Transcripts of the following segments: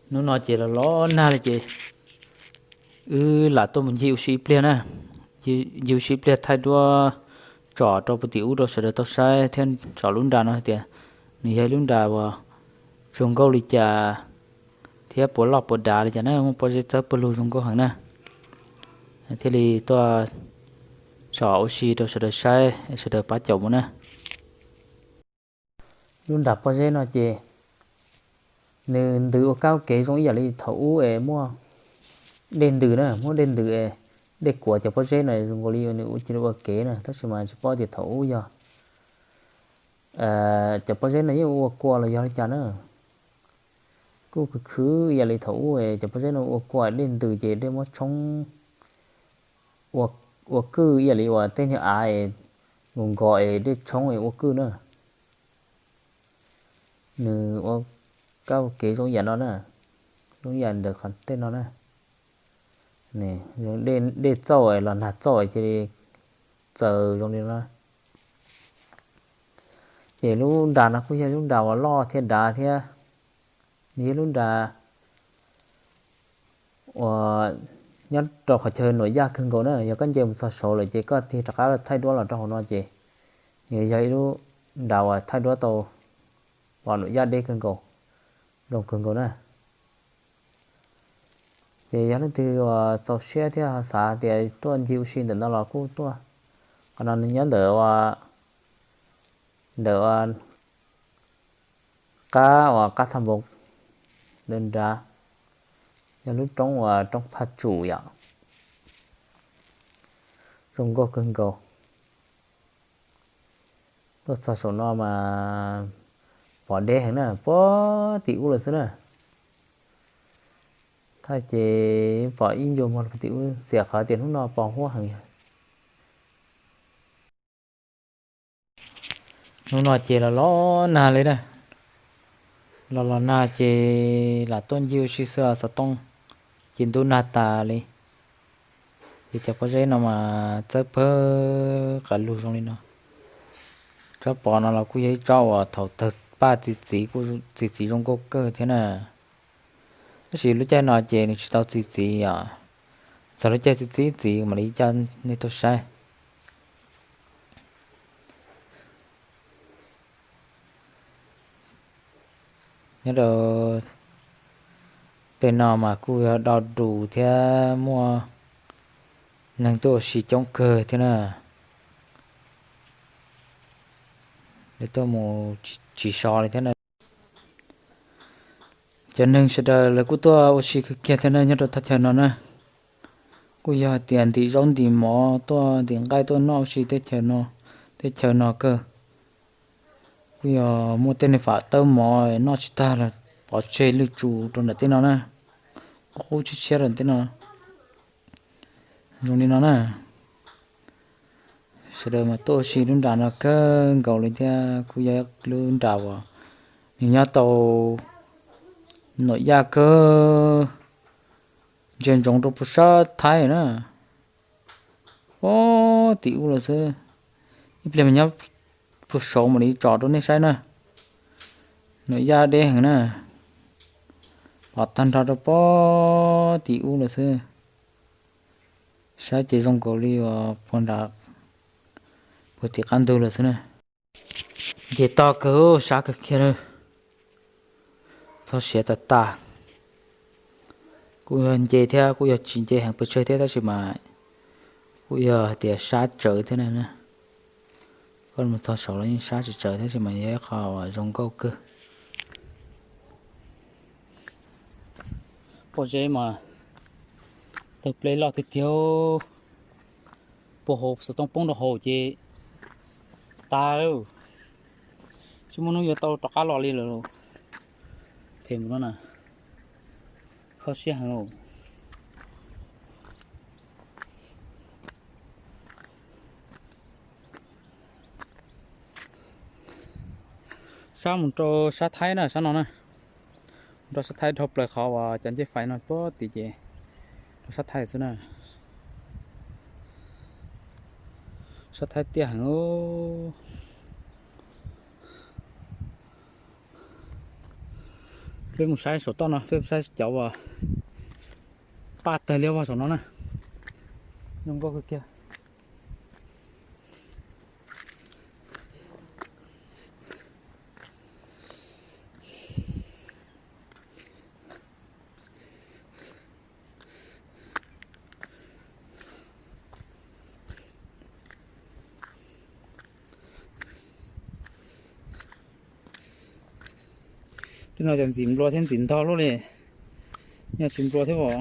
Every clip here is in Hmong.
Hnub no ces los los nag li ces wb lam tuaj mus ncig ua si ib pliag na. Ncig ua si ib pliag thaij duab tsom rau puag tim ub rau sawv daws tau saib thiab tsom lub nra no hais tias nws yog ib lub nra uas zoo nkauj li cas thiab puas loj puas dav li cas na, muaj pob zeb txawb pawg lug zoo nkauj heev na. Thiaj li tuaj tsom ua si rau sawv daws saib, sawv daws pab caum mus na. Lub nra pob zeb no ces nws ntws ua kab ua kev zoo ib yam li thaum ub es muaj dej ntws na, muaj dej ntws es dej kuav cov pob zeb no zoo nkaus li nws ua cia li ua kev na, tab sis mas tsis paub tias thaum ub yog cov pob zeb no yeej ua kua los yog li cas na. Kuj khwv khwv ib yam li thaum ub es cov pob zeb no ua kua dej ntws ces dej muab tshoob, ua kwj ib yam li uas tej niag av es nkaus nkaus es dej tshoob es ua kwj na. Nws ua kab ua kev zoo yam no na, zoo yam ntawm qhov tej no na. Dej txauj los nag txauj cia li txaws zoo li no. Ces lub nra no kuj yog lub nra uas loj thiab dav thiab, nws yog lub nra uas nyob rau qhov chaw nuam yaj kawg nkaus na. Yog koj nce mus txog saud lawm ces koj tig rov qab thaij duab los rau hauv no ces nws yog ib lub nra uas thaij duab tau uas nuam yaj deb kawg nkaus, zoo kawg nkaus na. Ces yog leej twg uas txaus siab thiab xav tias tuaj ncig ua si ntawm no los kuj tuaj. Qhov no nws nyob ntawm, ntawm qab uas qab thaj npoo, nram, yog lub roob uas roob Phaj Tsum yom. Zoo nkauj kawg nkaus. Tuaj txog saum no mas pom deb heev na, puag tim ub lawm xwb na. Thaj ces pom ib ncua muag puag tim ub, xiam qhov tias hnub no pos huab heev yog. Hnub no ces los los nag li na, los los nag ces lam tuaj ncig ua si xwb xov tooj, ces ntub nag tas li. Ces cov pob zeb no mas txawb pawg lug zoo li no. Tsob pos no los kuj yog ib tsob uas thaum tawg paj txi txiv kuj txi txiv zoo nkauj kawg thiab na. Tab sis lub caij no ces nws tsis tau txi txiv os, txog lub caij txi txiv txiv mam li coj nej tuaj saib. Nyob rau tej no mas kuj yog do dus thiab muaj neeg tuaj ua si coob kawg thiab na. Tuaj mus tsis so li thiab na. Cov neeg sawv daws lawv kuj tuaj ua si kawg kiag thiab na nyob rau thaj chaw no na. Kuj yog hais tias ntim zaub ntim mov tuaj ntim nqaij tuaj noj ua si teb chaws no kawg. Kuj yog muaj tej neeg fam tawb mov noj tsis tag los pov tseg lwj tsum rau nram tej no na. Qub qub tshiab tshiab rau tej no. Zoo li no na. Sawv daws mas tuaj ua si lub nram no kawg nkaus li thiab kuj yog lub nram uas nws nyob tau nuam yaj kawg, ntsia ntsoov rau puag sab Thaib na. Puag tim ub lawm xwb. Ib pliag mas nyob puag saud mam li tsom rau nej saib na. Nuam yaj deb heev na. Pom tag nrho rau puag tim ub lawm xwb. Saib ces zoo nkaus li uas puag nram puag tim qab ntug lawm xwb na. Nce toj kawg, sab kawg kiag na. Txog siav tas tas. Kuj yog nce thiab kuj yog tsis nce heev pes tsawg thiab tab sis mas kuj yog hais tias sab tsawv thiab na. Koj mus txog saud los yeej sab tsawv tsawv tab sis mas yog ib qho uas zoo nkauj kawg. Pob zeb mas tawg pleb loj tiag tiag, puag hauv xov tooj poob rau hauv ces tas lawm. Tsis muaj hnub yuav tau rov qab los li lawm. Phem mus no na, kho siab heev. Sab mus rau sab Thaib na, sab no na. Mus rau sab Thaib dhau plaws qhov uas cov ncej fais no puag tim ces rau sab Thaib xwb na. Sab Thaib tiaj heev. Peb mus saib saum toj no, peb mus saib cov uas paj tawg liab vog saum no na. Zoo nkauj kawg kiag. Tej no cov ntxim nplua thiab ntxim ntog luaj li. Nyaj tsis nplua thiab os.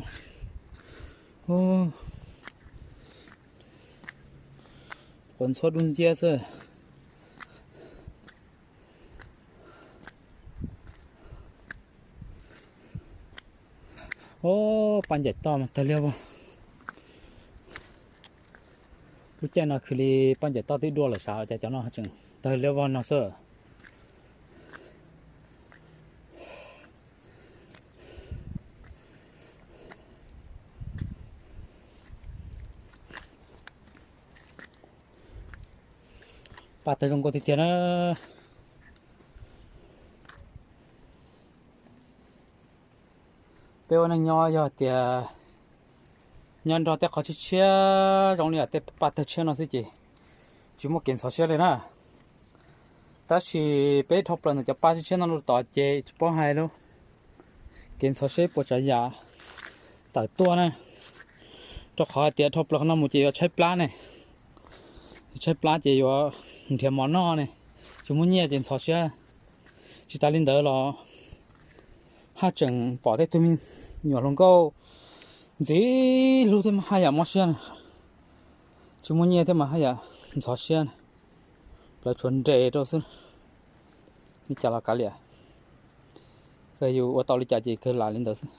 Quav ntxhuab dub nciab xwb. Ob, paj ncaim toj mas tawg liab vog. Lub caij no khwv li paj ncaim toj twb dua lawm sav, cas cov no tseem tawg liab vog no xwb. Paj tawg zoo nkauj tiag tiag na. Peb ua neej nyob yog tias nyob nrog tej qhov tshiab tshiab zoo li tej paj tawg tshiab no xwb ces tsis muaj kev ntxhov siab li na. Tab sis peb dhau plaws ntawm cov paj tshiab tshiab no rau tod ces tsis paub hais lub kev ntxhov siab puas tsav yam tawm tuaj na. Rau qhov hais tias dhau plaws qhov no mus ces yuav tshaib plab ne. Tshaib plab ces yuav nrhiav mov noj ne, tsis muaj nyiaj ces ntxhov siab. Tsis tas li ntawd los haj tseem pom tej tug me nyuam hluas nkauj ntxim hlub thiab mas haj yam mob siab na. Tsis muaj nyiaj thiab mas haj yam ntxhov siab na. Lawv tshuav nres rau xwb, li cas los kav liam. Kawg yus ua tau li cas ces kawg lam li ntawd xwb.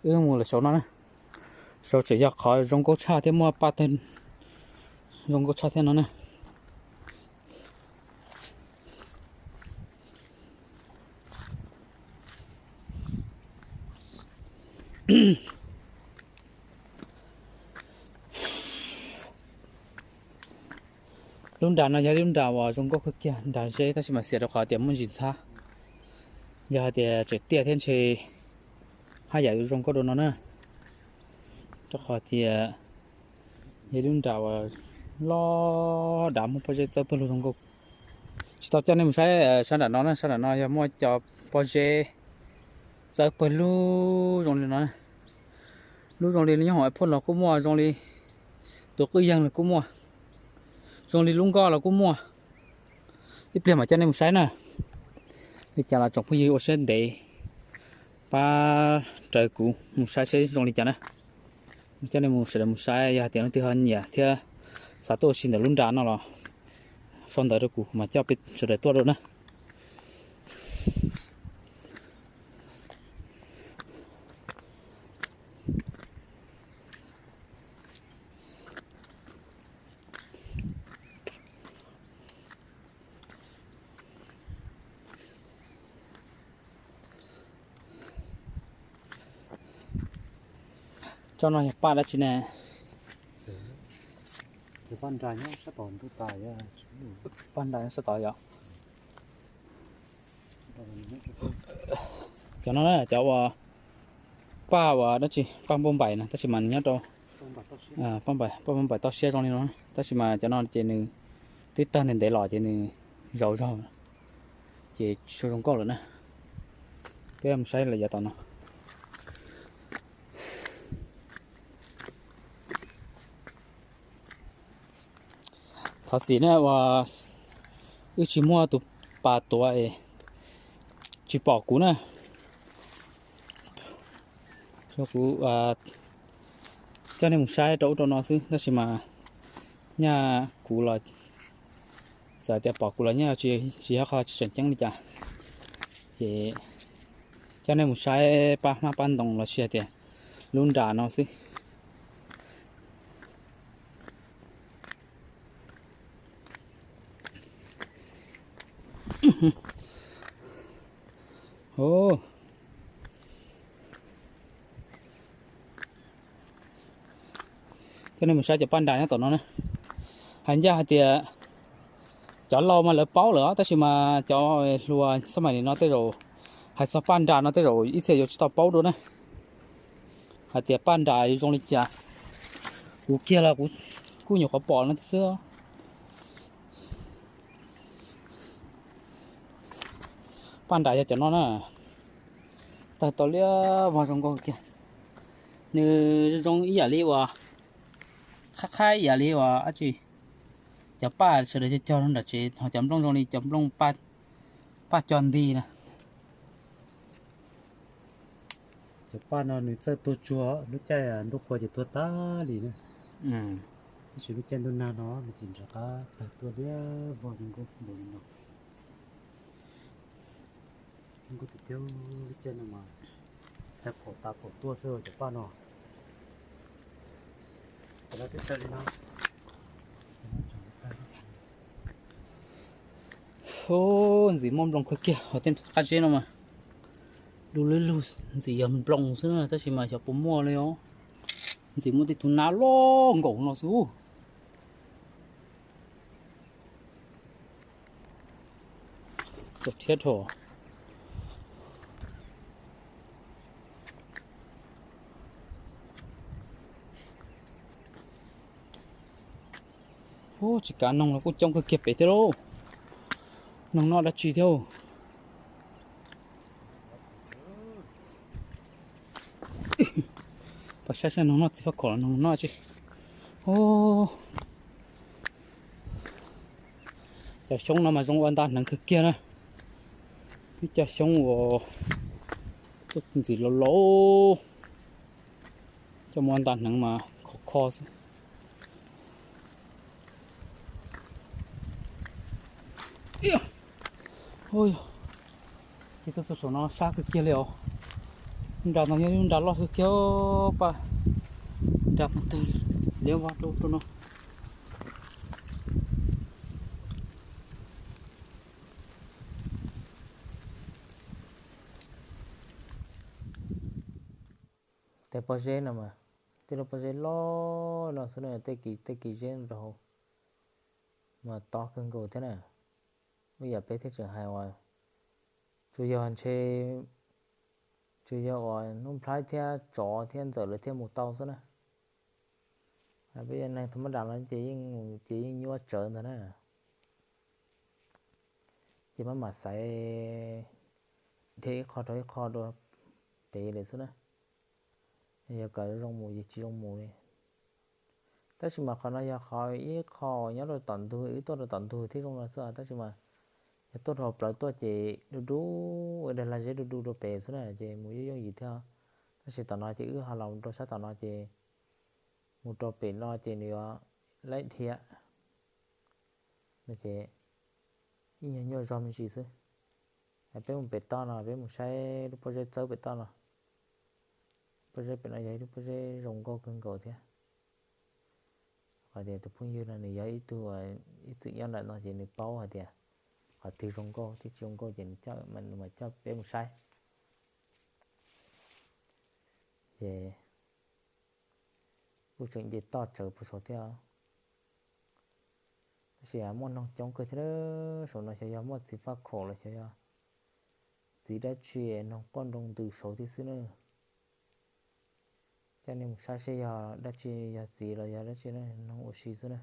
Wb mus lawm saum no na. Saum tseem yog qhov zoo nkauj tshaj thiab muaj paj tawg zoo nkauj tshaj thiab no na. Lub nram no yog lub nram uas zoo nkauj kawg kiag, nram zeb tab sis mas xiam rau qhov tias muaj ntsis ntxhab. Yog hais tias tseem tiaj thiab ntshe haj yam yuav zoo nkauj dua no na. Rau qhov tias yog lub nram uas loj dav muaj pob zeb txawb pawg lug zoo nkauj. Tsis tau coj nej mus saib sab nram no na, sab nram no yog muaj cov pob zeb txawb pawg lug zoo li no. Lub zoo li nyob hauv iPhone los kuj muaj, zoo li tus qwj yeeg los kuj muaj, zoo li lub nkoj los kuj muaj. Ib pliag mam coj nej mus saib na. Li cas los tsoom phooj ywg ua siab ntev pab raws kuv mus saib seb zoo li cas na. Coj nej mus sawv daws mus saib, yog hais tias leej twg ho nyiam thiab xav tuaj ua si ntawm lub nram no los sau ntawv rau kuv mas coj peb sawv daws tuaj dua na. Tsob no yog paj dab tsi ne? Paj nra nyob sab tod yog. Cov no na, cov uas paj uas dab tsi, paj npauj npaim no tab sis mas nws nyob rau paj npauj npaim toj siab zoo li no, tab sis mas cov no ces nws twb tawg ntev ntev los ces nws zaus zog, ces tsis zoo nkauj lawm na. Peb mus saib lawm yav tom no. Thov txim na uas wb tsis muaj tus pas tuav es tsis pom kuv na. Kuv coj nej mus saib rau ub rau no xwb tab sis mas nyaj kuv los txawm tias pom kuv los nyaj tsis yog qhov tsis tseem ceeb li cas. Ces coj nej mus saib paj hmab paj ntoo los sis tias lub nram no xwb. Coj nej mus saib cov paj nra nyob tom no na. Hais ncaj hais tias cov laus mas lawv paub lawm os, tab sis mas cov hluas xab mais li no tej zaum hais txog paj nra no tej zaum ib txhia yuav tsis tau paub dua na. Hais tias paj nra yuav zoo li cas, kuv kiag los kuv kuj nyuam qhuav pom no xwb. Paj nra yog cov no na, tawg tau liab vog zoo nkauj kiag. Nws zoo ib yam li uas, qhab qhab ib yam li uas dab tsi, cov paj sawv daws cog cog nram tsev, ho cov nplooj zoo li cov nplooj paj cog nti na. Cov paj no nws txawj tuag tsuag, lub caij ntuj qhua ces tuag tag li na. Tab sis lub caij ntuj nag no nws ces nrov qab tawg tuaj liab vog zoo nkauj npaum li no. Zoo nkauj tiag tiag, lub caij no mas thaij pom tas pom tuaj xwb cov paj no. Ntxim muaj nploos kawg kiag hauv tej qab zeb no mas. Du lug lug, ntxim yog nploos xwb na, tab sis mas xyov puas muaj li os. Ntxim muaj tej tus nab loj nkaus no xwb. Txaus thiab dhau. Ub, tsis kav noog los kuj coob kawg kiag pem thiab lauj. Noog noj dab tsi thiab? Pab saib saib noog noj txiv faj khaum los noog noj tsi. Cov xyoob no mas zoo ua nta hneev kawg kiag na. Ib co xyoob uas tuaj ntxim laus laus, coj mus ua nta hneev mas khov kho xwb. Ces tuaj txog saum no sab kawg kiag li os. Nra no yog lub nra loj kawg kiag paj, nra paj tawg liab vog rau rau no. Tej pob zeb no mas, tej lub pob zeb loj no xwb na, tej kis tej kis zeb rau hauv mas tob kawg nkaus thiab na. Ib yam peb thiaj tseem hais uas tsuas yog ntshe, tsuas yog uas hnub nplhaib thiab tsov thiab ntxawm lawv thiaj mus tau xwb na. Peb yog neeg thaum mab dam los ces yeej mus ces yeej nyuaj tsawv ntag na. Ces maj mam xaiv dhia ib qho rau ib qho dua pem lawm xwb na. Yog kom zoo mus ces tsis zoo mus li. Tab sis mas qhov no yog qhov ib qho nyob rau tom ntug, wb tuaj rau tom ntug thiab zoo no xwb, tab sis mas yog tuaj rau plawv tuaj ces du du, dag lag zeb du du rau pem xwb na ces mus yooj yooj yim thiab. Tab sis tom no ces wb ho los rau sab tom no ces mus rau pem no ces nws yuav laib dhia no ces ib nyuag nyuaj zog me ntsis xwb. Peb mus pem toj no, peb mus saib lub pob zeb txawb pem toj no. Pob zeb pem no yog ib lub pob zeb zoo nkauj kawg nkaus thiab. Qhov tias tus phooj ywg no nws yog ib tug ib txwm nyob nram no ces nws paub hais tias qhov twg zoo nkauj twg tsis zoo nkauj ces nws coj, nws mam coj peb mus saib. Ces kuj tseem nce toj tsawv puag saud thiab. Tab sis muaj noog coob kawg thiab, saum no xyov yog muaj txiv faj khaum los xyov yog txiv dab tsi, noog quaj nroo ntws saud thiab xwb na. Coj nej mus saib seb yog dab tsi, yog txiv los yog dab tsi na, noog ua si xwb na.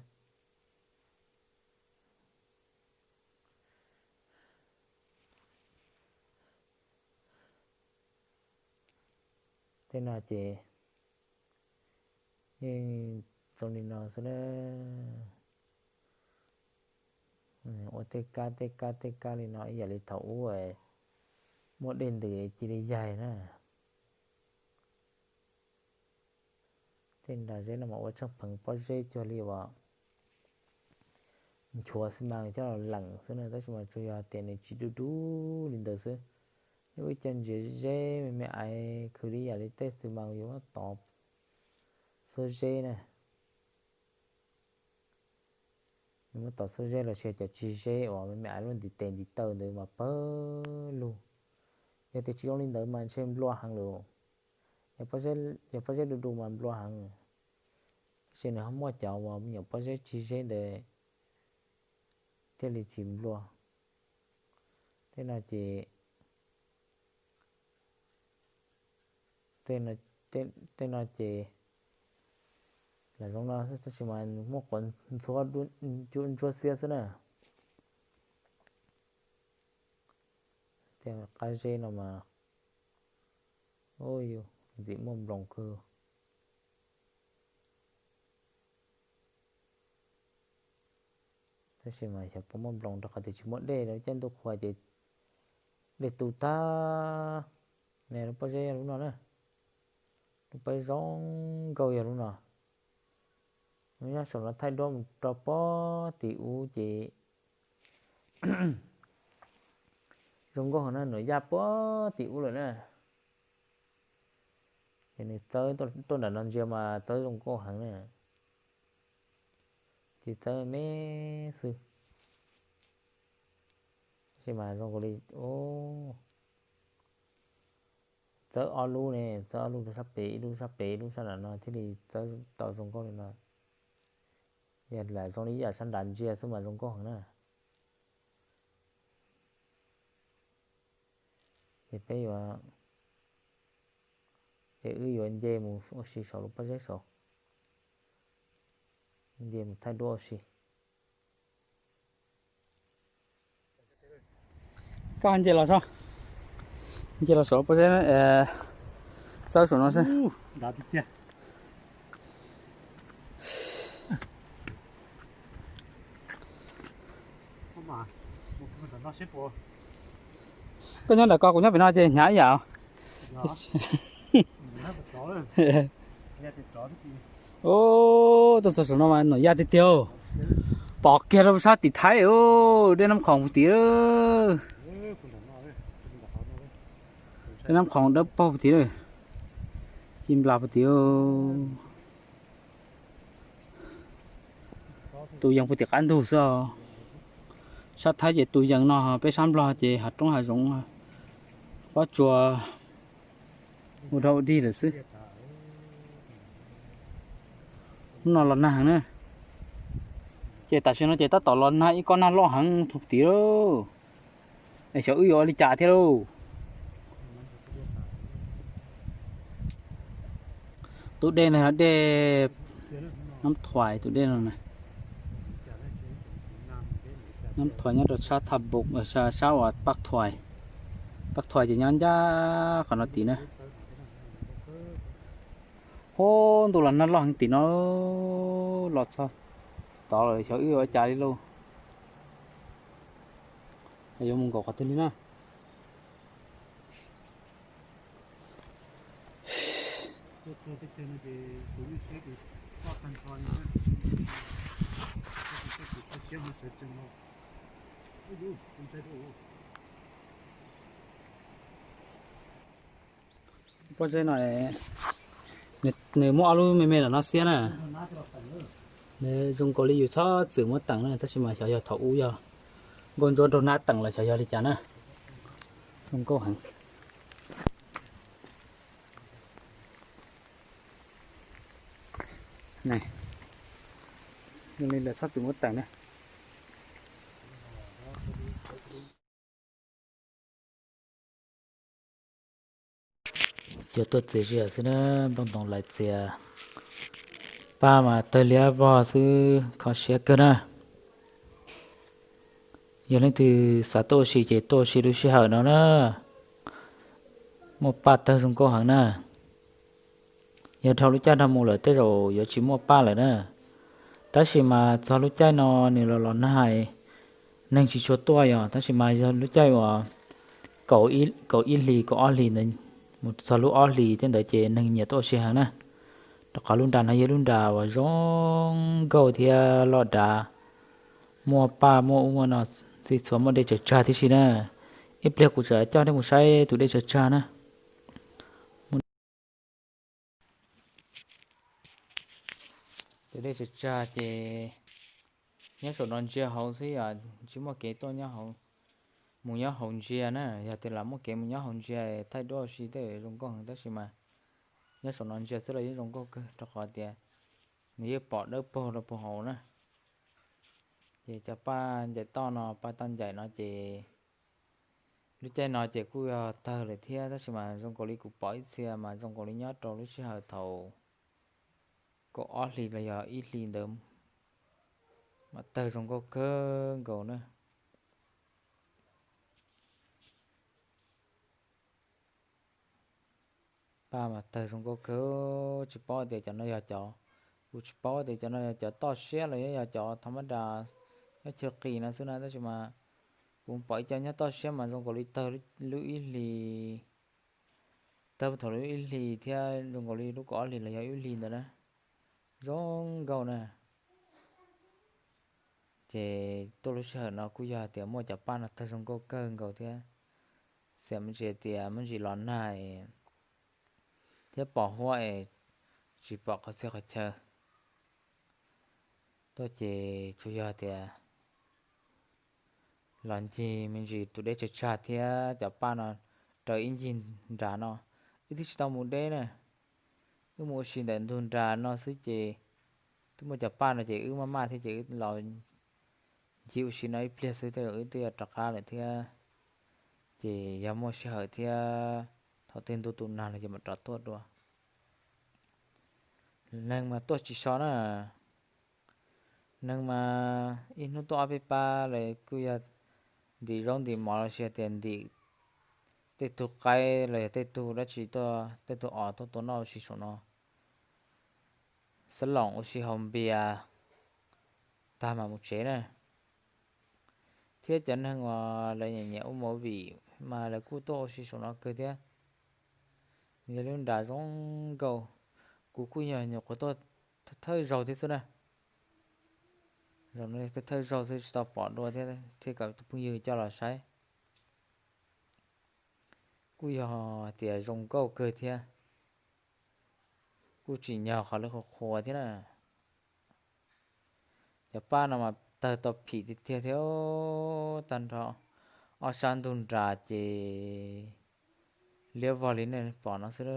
Tej no ces yeej zoo li no xwb na. Ua tej kab tej kab tej kab li no ib yam li thaum ub muaj dej ntws cia li yaig na. Tej nra zeb no mas ua tsheej pheev pob zeb cuag li uas nchuav xi mas coj los leem xwb na, tab sis mas tsuas yog tias nws tsis dub dub li ntawd xwb. Nws ua ib co ntsiav zeb me me aiv khwv li yam li tej xi mas yuav muab tov xuab zeb na. Nws muab tov xuab zeb los sis cov tsis zeb uas me me aiv lub ntiv tes ntiv taw ntawd mas pawg lug. Yog tias tsis zoo li ntawd mas ntshe nplua heev lawm. Yog pob zeb du du mas nplua heev. Tab Ces nws ho muaj cov uas me nyuam pob zeb tsis zeb ntawd thiaj li tsis nplua. Tej no ces, tej no ces lam zoo no xwb, tab sis mas muaj quav ntxhuab cuab ntsuab xiab xwb na. Tej qab zeb no mas, u, ntxim muaj nploos kawg. Tab sis mas xyov puas muaj nploos rau qhov tias tsis muaj dej, lub caij ntuj qhua ces dej tu tag. Ne, lub pob zeb yog lub no na, lub pob zeb zoo nkauj yog lub no. Nyob saum no thaij duab mus rau pob tim ub ces zoo nkauj heev na, nws yaj pob tim ub lawm na. Ces nws txawb tuaj nram no ntsia mas txawb zoo nkauj heev na. Ces txawb me xwb, tab sis mas zoo li, txawb ob lub ne, txawb ob lub rau sab pem, ib lub sab pem ib lub sab nram no thiaj li txawb tau zoo nkauj li no. Yog lam zoo li ib yam sab nrad ntsia xwb mas zoo nkauj heev na. Ces peb yuav, ces wb yuav nce mus ua si saum lub pob zeb saud, nce mus thaij duab ua si. Koj nce los saud, nce los saud pob zeb, txawb saum no xwb. Koj nyob ntawm ko, kuv nyob pem no ces hnyav ib yam. Tuaj txog saum no mas nws yaj tiag tiag. Pom kiag rau sab tim Thaib, dej Nab Khoom puag tim. Dej Nab Khoom dawb paug puag tim, ci nplas puag tim. Tus yees puag tim qab ntug xwb. Sab Thaib ces tus yees no, peb sab Nplog ces hav roob hav zoov, pob tsuas ua dog ua dig lawm xwb. Hnub no los nag heev na. Ces tam sim no ces tab tom los nag ib kob nag loj heev puag tim lauj. Es xyov wb yuav ua li cas thiab lauj. Tus dej no yog dej Nab Thuais, tus dej no na. Nab Thuais nyob rau sab Thaj Npum, sab uas Paj Thuais. Paj Thuais ces nyob ncaj qhov no tim na. Hub, ntuj los nag loj heev tim no, los txog tod lawm xyov wb yuav ua cas li lauj. Yuav mus nkaum qhov twg li na. Pob zeb no, nws muaj ob lub me me los no xiab na. Nws zoo nkaus li yus txhob txwm muab teem na, tab sis mas xyov yog thaum ub yog nkauj ntsuab nraug nab teem los xyov yog li cas na. Zoo nkauj heev. Zoo li lawv txhob txwm muab teem na. Cov tuaj txias zias xwb na, nplooj ntoo lais txias, paj mas tawg liab vog xwb, kho siab kawg na. Yog leej twg xav tuaj ua si ces tuaj ua si lub sij hawm no na, muaj paj tawg zoo nkauj heev na. Yog dhau lub caij no mus lawm tej zaum yuav tsis muaj paj lawm na. Tab sis mas txog lub caij no nws los los nag, neeg tsis tshua tuaj yog, tab sis mas yog lub caij uas kaum ib hlis kaum ob hlis ntawd mus txog lub ob hlis tej ntawd ces neeg nyiam tuaj ua si heev na. Rau qhov lub nra no yog lub nra uas zoo nkauj thiab loj dav, muaj paj muaj ub muaj no, txhij txhua muaj dej tsawg tsag tib si na. Ib pliag kuv tseem coj nej mus saib tus dej tsawg tsag na. Tus dej tsawg tsag ces nyob saum no ntsia hauv xwb os, tsis muaj kev tuaj nyob hauv, mus nyob hauv ntsia na. Yog tias lam muaj kev mus nyob hauv ntsia thaij duab ua si tej zoo nkauj heev, tab sis mas nyob saum no ntsia xwb los yeej zoo nkauj kawg rau qhov tias nws yeej pom dawb paug rau puag hauv na. Ces cov paj ncaim toj no, paj toj ncaim no ces lub caij no ces kuj yog tawg lawm thiab, tab sis mas zoo nkaus li kuv pom ib txhia mas zoo nkaus li nyob rau lub sij hawm thaum kaum ob hlis los yog ib hlis ntawd mas tawg zoo nkauj kawg nkaus na. Paj mas tawg zoo nkauj kawg, tsis paub tias cov no yog cov, kuv tsis paub tias cov no yog cov toj siab los yog cov tha mab das nyob chaw qis no xwb na, tab sis mas kuv pom ib co nyob toj siab mas zoo nkaus li tawg lub ib hlis, tawg thaum lub ib hlis thiab zoo nkaus li lub kaum ob hlis los yog ib hlis ntawd na, zoo nkauj na. Ces tuaj lub sij hawm no kuj yog tias muaj cov paj no tawg zoo nkauj kawg nkaus thiab, xiam me ntsis tias muaj ntsis los nag thiab pos huab es tsis pom qhov txhia qhov chaw. Tuaj ces tsuas yog tias los ncig me ntsis tus deb tsawg tsag thiab cov paj no raws ib ncig nram no, wb twb tsis tau mus deb na, wb mus ua si ntawm ntug nram no xwb ces twb muaj cov paj no ces wb maj maj thiab ces wb los ncig ua si no ib pliag xwb tej zaum wb twb yuav rov qab lawm thiab. Ces yog muaj sij hawm thiab thaum twg ntuj tu nag los ces mam rov tuaj dua. Neeg mas tuaj tsis so na, neeg mas ib hnub tuaj ob peb pab los kuj yog ntim zaub ntim mov los sis tias ntim tej tug qaib los yog tej tug dab tsi tuaj, tej tug os tuaj tua noj ua si saum no, xab loom ua si haus npias tag mas mus tsev na. Thiab cov neeg uas lawv nyiam nyiam ua movie mas lawv kuj tuaj ua si saum no kawg thiab. Yog lub nram zoo nkauj, kuv kuj yog nyuam qhuav tuaj thawj zaug thiab xwb na. Zaum no thawj zaug xwb tsis tau pom dua thiab thiaj kom tus phooj ywg coj los saib. Kuj yog tias zoo nkauj kawg thiab, kuj tsim nyog qhov lawv qhuas qhuas thiab na. Cov paj no mas tawg tau phim tiag tiag thiab, tag nrho ob sab ntug nram ces liab vog li nej pom no xwb,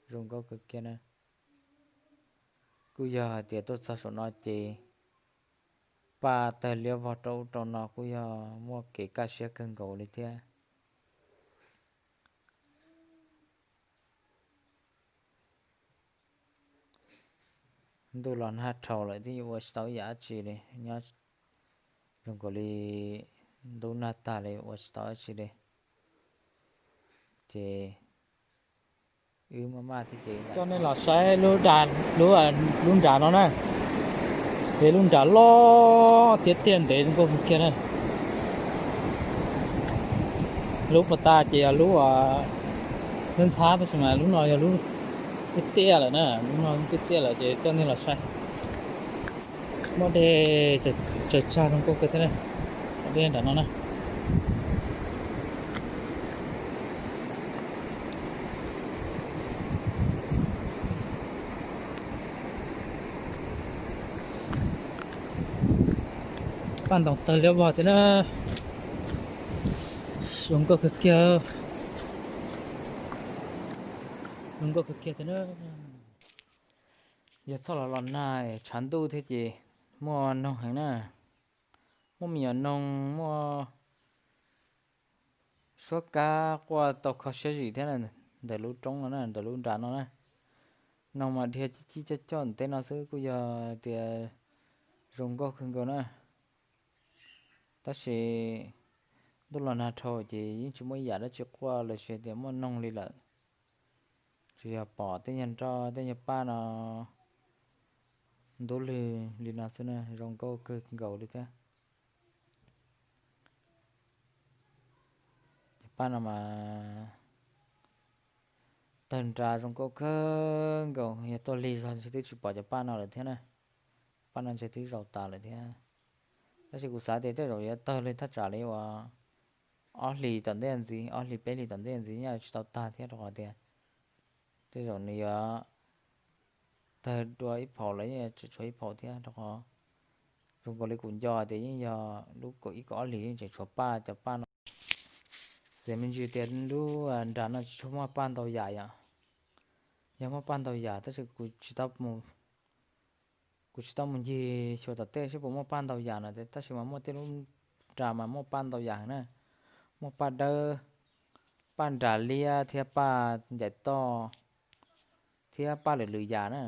zoo nkauj kawg kiag na. Kuj yog hais tias tuaj txog saum no ces paj tawg liab vog rau ub rau no kuj yog muaj kev kaj siab kawg nkaus li thiab. Ntuj los nag dhau lawm twb yuav ua tsis tau ib yam dab tsi li, nyob zoo nkaus li ntub nag tag li ua tsis tau dab tsi li. Ces wb maj maj thiab ces coj nej los saib lub, lub nram no na, ces lub nram loj thiab tiaj ntev zoo nkauj kawg kiag na. Lub pas tas ces yog lub ntxhab ntxhab tab sis mas lub no yog lub tiaj tiaj lawm na, lub no tiaj tiaj lawm ces coj nej los saib. Muaj dej tsaws tsag zoo nkauj kawg thiab na, dej nram no na. Paj ntoo tawg liab vog thiab na, zoo nkauj kawg kiag, zoo nkauj kawg kiag thiab na. Yog txhob los los nag tshav ntuj thiab ces muaj noog heev na, muaj me nyuam noog, muaj suab kab quaj tau kho siab zim thiab ntawm lub roob no na, ntawm lub nram no na. Noog mas dhia cib cib coj coj ntawm teb no xwb kuj yog tias zoo nkauj kawg nkaus na. Tab sis ntuj los nag dhau ces yeej tsis muaj ib yam dab tsi quaj los sis tias muaj noog li lawm. Tsuas yog pom tej nyuag nroj tej nyuag paj no ntub lwg li no xwb na, zoo nkauj kawg nkaus li thiab. Cov paj no mas tawg nra zoo nkauj kawg nkaus, yog tuaj lig zog ntshe twb tsis pom cov paj no lawm thiab na. Paj no ntshe twb zaum tas lawm thiab. Tab sis kuv xav tias tej zaum yuav tawg li thaj tsam li uas ob hlis tom ntej ntxiv, ob hlis peb hlis tom ntej ntxiv yeej tsis tau tag thiab rau qhov tias tej zaum nws yuav tawg dua ib phaum los yeej tseem tshuav ib phaum thiab rau qhov zoo nkaus li kuv nco tias yeej yog lub kaum ib kaum ob hlis yeej tseem tshuav paj, cov paj no. Xiam me ntsis tias lub nram no tsis tshua muaj paj ntau yam yom. Yog muaj paj ntau yam tab sis kuv tsis tau mus Kuv tsis tau mus ncig xyuas tom tej seb puas muaj paj ntau yam no, tab sis mas muaj tej lub nra mas muaj paj ntau yam heev na. Muaj paj dawb, paj nras liab thiab paj ncaim toj thiab paj lwm lwm yam na.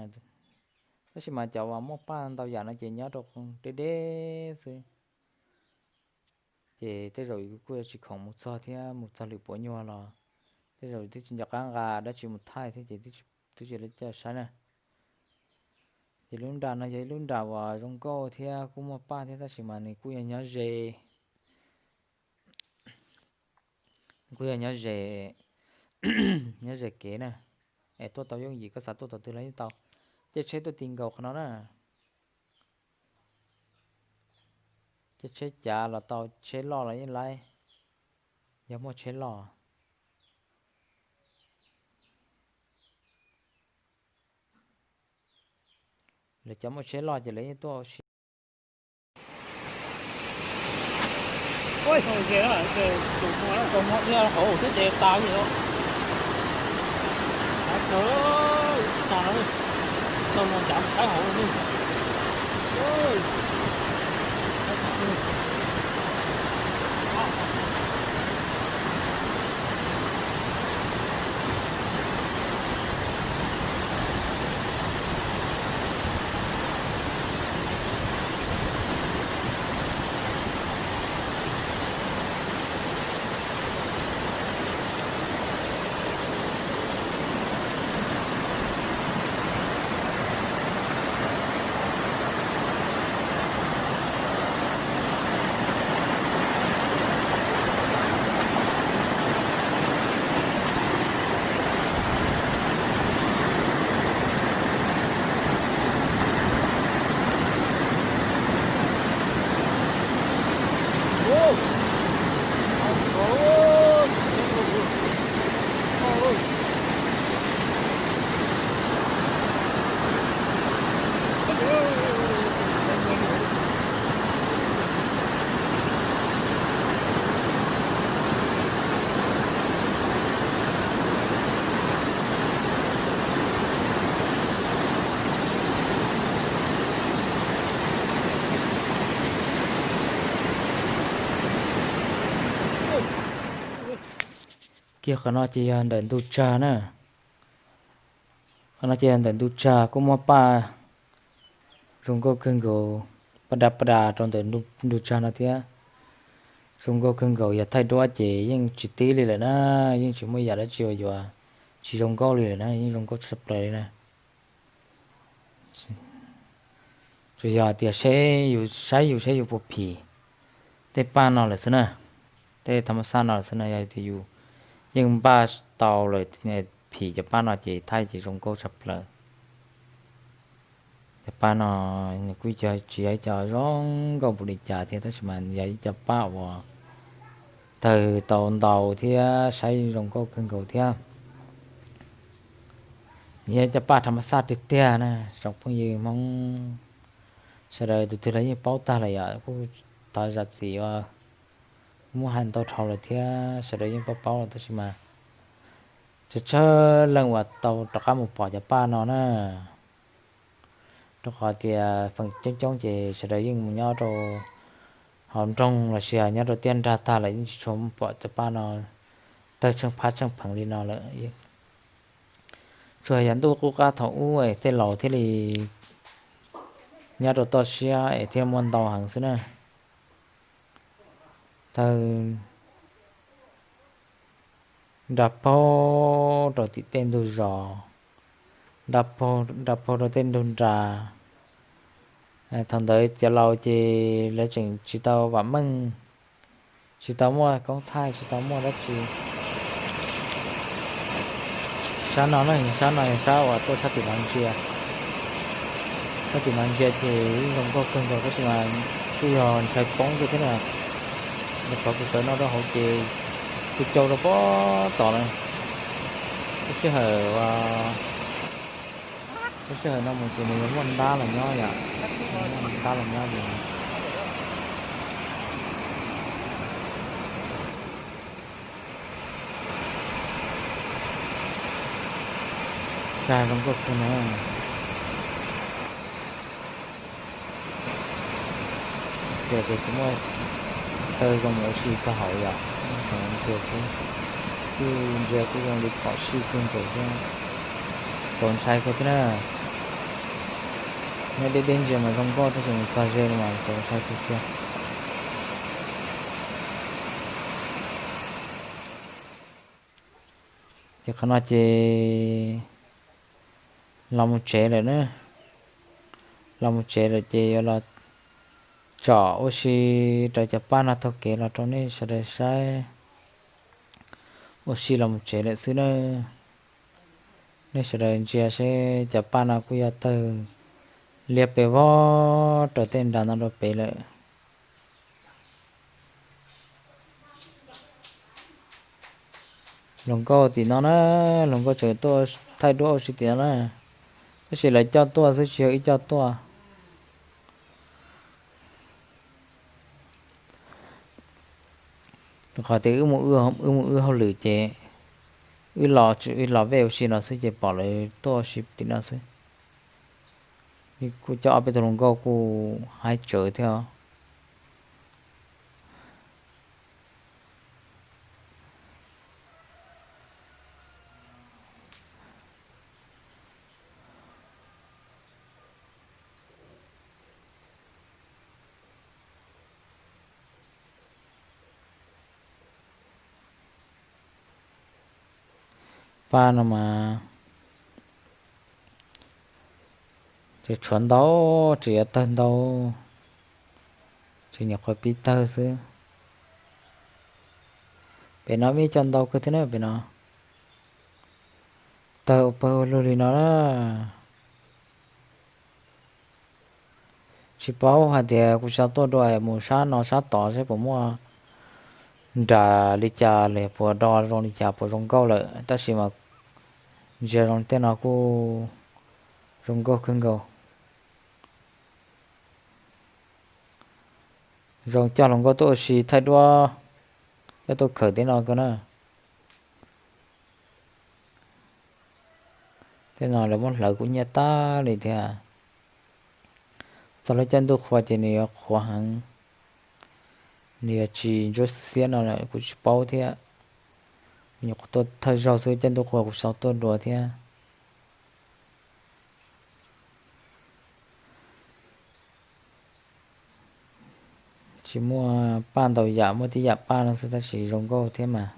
Tab sis mas cov uas muaj paj ntau yam no ces nyob rau deb deb xwb. Ces tej zaum kuj yuav tsis khoom mus txog thiab, mus txog lwm puav nyuag los tej zaum twb tsis nco qab nqa dab tsi mus thaij thiab ces twb tsis, twb tsis li coj saib na. Ces lub nra no yog ib lub nra uas zoo nkauj thiab kuj muaj paj thiab tab sis mas nws kuj yog nyob ze, kuj yog nyob ze, nyob ze kev na. Es tuaj tau yooj yim, koj xav tuaj thaum twg los yeej tau. Caij tsheb tuaj ti nkaus qhov no na. Caij tsheb cav los tau, tsheb loj los yeej laib, yog muaj tsheb loj. Lawv cov muaj tsheb loj ces lawv yeej tuaj ua si. Tus hauv thiab ces tas li os. Tag no, tau no ncav qaib hauv li. Kiag qhov no ces yog ntawm ntug tsag na. Qhov no ces yog ntawm ntug tsag kuj muaj paj zoo nkauj kawg nkaus, paj dab paj das rau ntawm ntug tsag no thiab. Zoo nkauj kawg nkaus, yog thaij duab ces yeej tsis tib li lawm na, yeej tsis muaj yam dab tsi uas yuav tsis zoo nkauj li lawm na, yeej zoo nkauj tshaj plaws li na. Tsuas yog tias seb yus saib yus seb yus puas phim tej paj no lawm xwb na, tej tham ma xaj no lawm xwb na, yog tias yus yeej npaj tau lawm, phim cov paj no ces thaij ces zoo nkauj tshaj plaws. Cov paj no nws kuj tsis yog ib co zoo nkauj npaum li cas thiab tab sis mas yog ib co paj uas tawg tau ntau thiab saib zoo nkauj kawg nkaus thiab. Yog ib co paj tham ma xaj tiag tiag na, tsoom phooj ywg Hmoob sawv daws tus twg los yeej paub tag lawm yom, kuj thov zam txim uas muab hais ntau dhau lawm thiab sawv daws yeej paub paub lawm tab sis mas tsawg tsawg leej uas tau rov qab mus pom cov paj no na. Rau qhov tias feem coob coob ces sawv daws yeej mus nyob rau hauv nroog los sis nyob rau tiaj nrag tag lawm yeej tsis tshua muaj pom cov paj no tawg tsheej phab tsheej pheev li no lawm. Tsuas yog ntuj qub qab thaum ub es tej laus thiaj li nyob rau toj siab es thiaj muaj ntau heev xwb na. Tawg nra paug rau tim tej ntug zos, nra paug rau tej ntug nra. Thaum ntawd cov laus ces lawv tseem tsis tau vam meej, tsis tau muaj koob thaij, tsis tau muaj dab tsi. Sab no na, sab no yog sab uas tuaj sab tim no ntsia. Sab tim no ntsia ces zoo nkauj kawg nkaus tab sis mas kuj yog ntshai poob kiag thiab na. Rau qhov kuv sawv no rau hauv ces kuj cau rau pob tom na. Lub sij hawm, lub sij hawm no mus ces nws yuav muaj ntab los nyob yom, muaj ntab los nyob ces Tsag zoo nkauj kawg na. Ntsia ces tsis muaj chaw zoo mus ua si txog hauv yom, tseem ntsia xwb. Kuj ntsia kuj zoo li phom sij kawg nkaus thiab, txaus ntshai kawg thiab na. Nyob deb deb ntsia mas zoo nkauj tab sis mus txog ze no mas txaus ntshai kawg kiag. Ces qhov no ces los mus tsev lawm na. Los mus tsev lawm ces yuav los tsom ua si rau cov paj no taug kev los rau nej sawv daws saib. Ua si los mus tsev lawm xwb na. Nej sawv daws ntsia seb cov paj no kuj yog tawg liab pes vog raws tej nras no rau pem lawm. Hluas nkauj tim no na, hluas nkauj tseem tuaj thaij duab ua si tim no na, tab sis lawv coj tuaj xwb tsis yog wb coj tuaj. Rau qhov tias wb mus, wb mus wb hauj lwm ces wb los, wb los vej ua si no xwb ces pom lawv tuaj ua si tim no xwb. Kuj coj ob peb tug hluas nkauj kuj haib tsawv thiab os. Paj no mas tseem tshuav ntau, tseem yuav tawg ntau, tseem nyuam qhuav pib tawg xwb. Pem no vij coj ntau kawg thiab na pem no. Tawg ua pawg ua lug li no na. Tsis paub hais tias kuv tsis tau tuaj dua mus sab no sab tod seb puas muaj nras li cas los puas do zoo li cas puas zoo nkauj lawm, tab sis mas ntsia zoo tej no kuj zoo nkauj kawg nkaus. Zoo coj hluas nkauj tuaj ua si thaij duab, coj tuaj khawm tej no kawg na. Tej no lawv muab hlawv kuj nyiaj tag li thiab. Txog lub caij ntuj qhua ces nws yuav qhuav heev, nws yuav tsis ntsuab xiab no lawm kuv tsis paub thiab. Kuv nyuam qhuav tuaj thawj zaug xwb, caij ntuj qhua kuv tsis tau tuaj dua thiab. Tsis muaj paj ntau yam, muaj tib yam paj no xwb tab sis zoo nkauj thiab mas.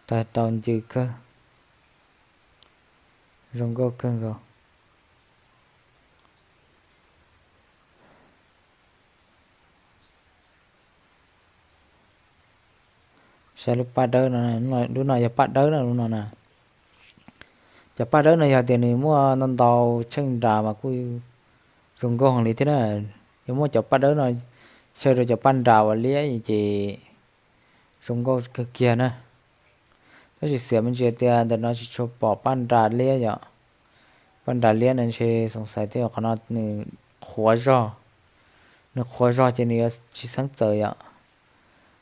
Tawg tau ncw kawg, zoo nkauj kawg nkaus. Saib lub paj dawb no, lub no yog paj dawb na, lub no na. Cov paj dawb no yog tias nws muaj ntau ntau tsheej nras mas kuj zoo nkauj heev li thiab na. Yog muaj cov paj dawb no xyaw rau cov paj nras uas liab ces zoo nkauj kawg kiag na. Tab sis xiam me ntsis tias ntawm no tsis tshua pom paj nras liab yom. Paj nras liab no ntshe xoov xaiv tej qhov no nws qhuav zog, nws qhuav zog ces nws yuav tsis xeeb txawv yom.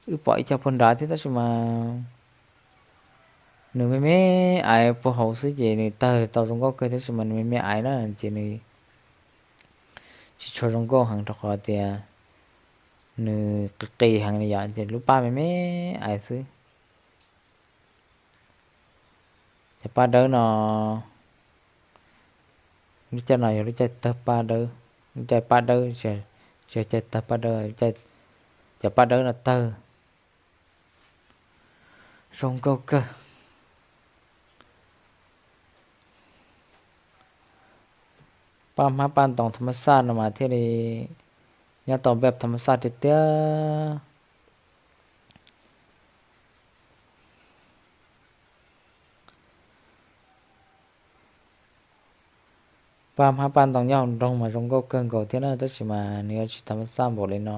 Wb pom ib co puag nrad thiab tab sis mas nws me me aiv puag hauv xwb ces nws tawg tau zoo nkauj kawg tab sis mas nws me me aiv na ces nws tsis tshua zoo nkauj heev rau qhov tias nws qis qis heev li yom, ces lub paj me me aiv xwb. Cov paj dawb no, lub caij no yog lub caij tawg paj dawb, lub caij paj dawb, tsis yog caij tawg paj dawb, cov paj dawb no tawg zoo nkauj kawg. Paj hmab paj ntoos tham mas xaj no mas thiaj li nyob tau npej tham mas xaj tiag tiag. Paj hmab paj ntoos nyob hauv nroog mas zoo nkauj kawg nkaus thiab na, tab sis mas nws yuav tsis tham mas xaj npaum li no.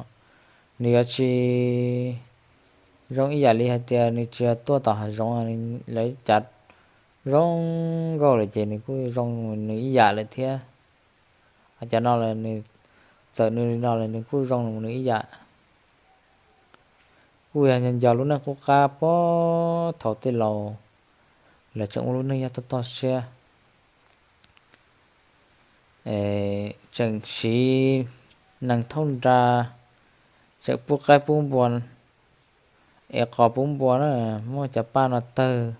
Nws yuav tsis zoo ib yam li hais tias nws tsis yog tuaj tom hav zoov, lawv cav zoo nkauj lawm ces nws kuj zoo nws ib yam lawm thiab. Ho cov no los nws, txawm nws li no los nws kuj zoo nws ib yam. Kuj yog nco lub neej qub qab puag thaum tej laus lawv tseem ua lub neej yog toj toj siab. tseem siv nees thooj nra, tseem pub qaib pub npua, ev qos pub npua na. Muab cov paj no tawg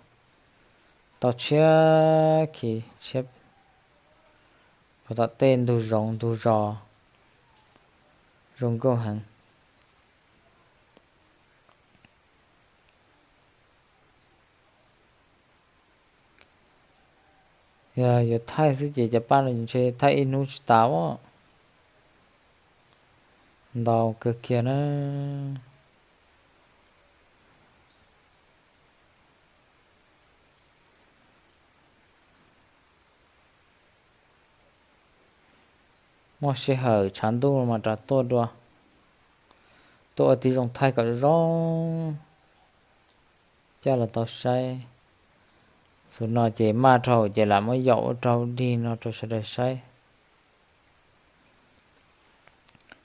tau tshiab khi tshiab puag tom tej ntug zoov ntug zos, zoo nkauj heev. Yog yuav thaij xwb ces cov paj no ntshe thaij ib hnub tsis tas os, ntau kawg kiag na. Muaj sij hawm tshav ntuj mas rov tuaj dua, tuaj ua tib zoo thaij kom zoo, coj los tau saib. Xus no ces maj dhau ces lam muab yaum ua rau dig no rau sawv daws saib.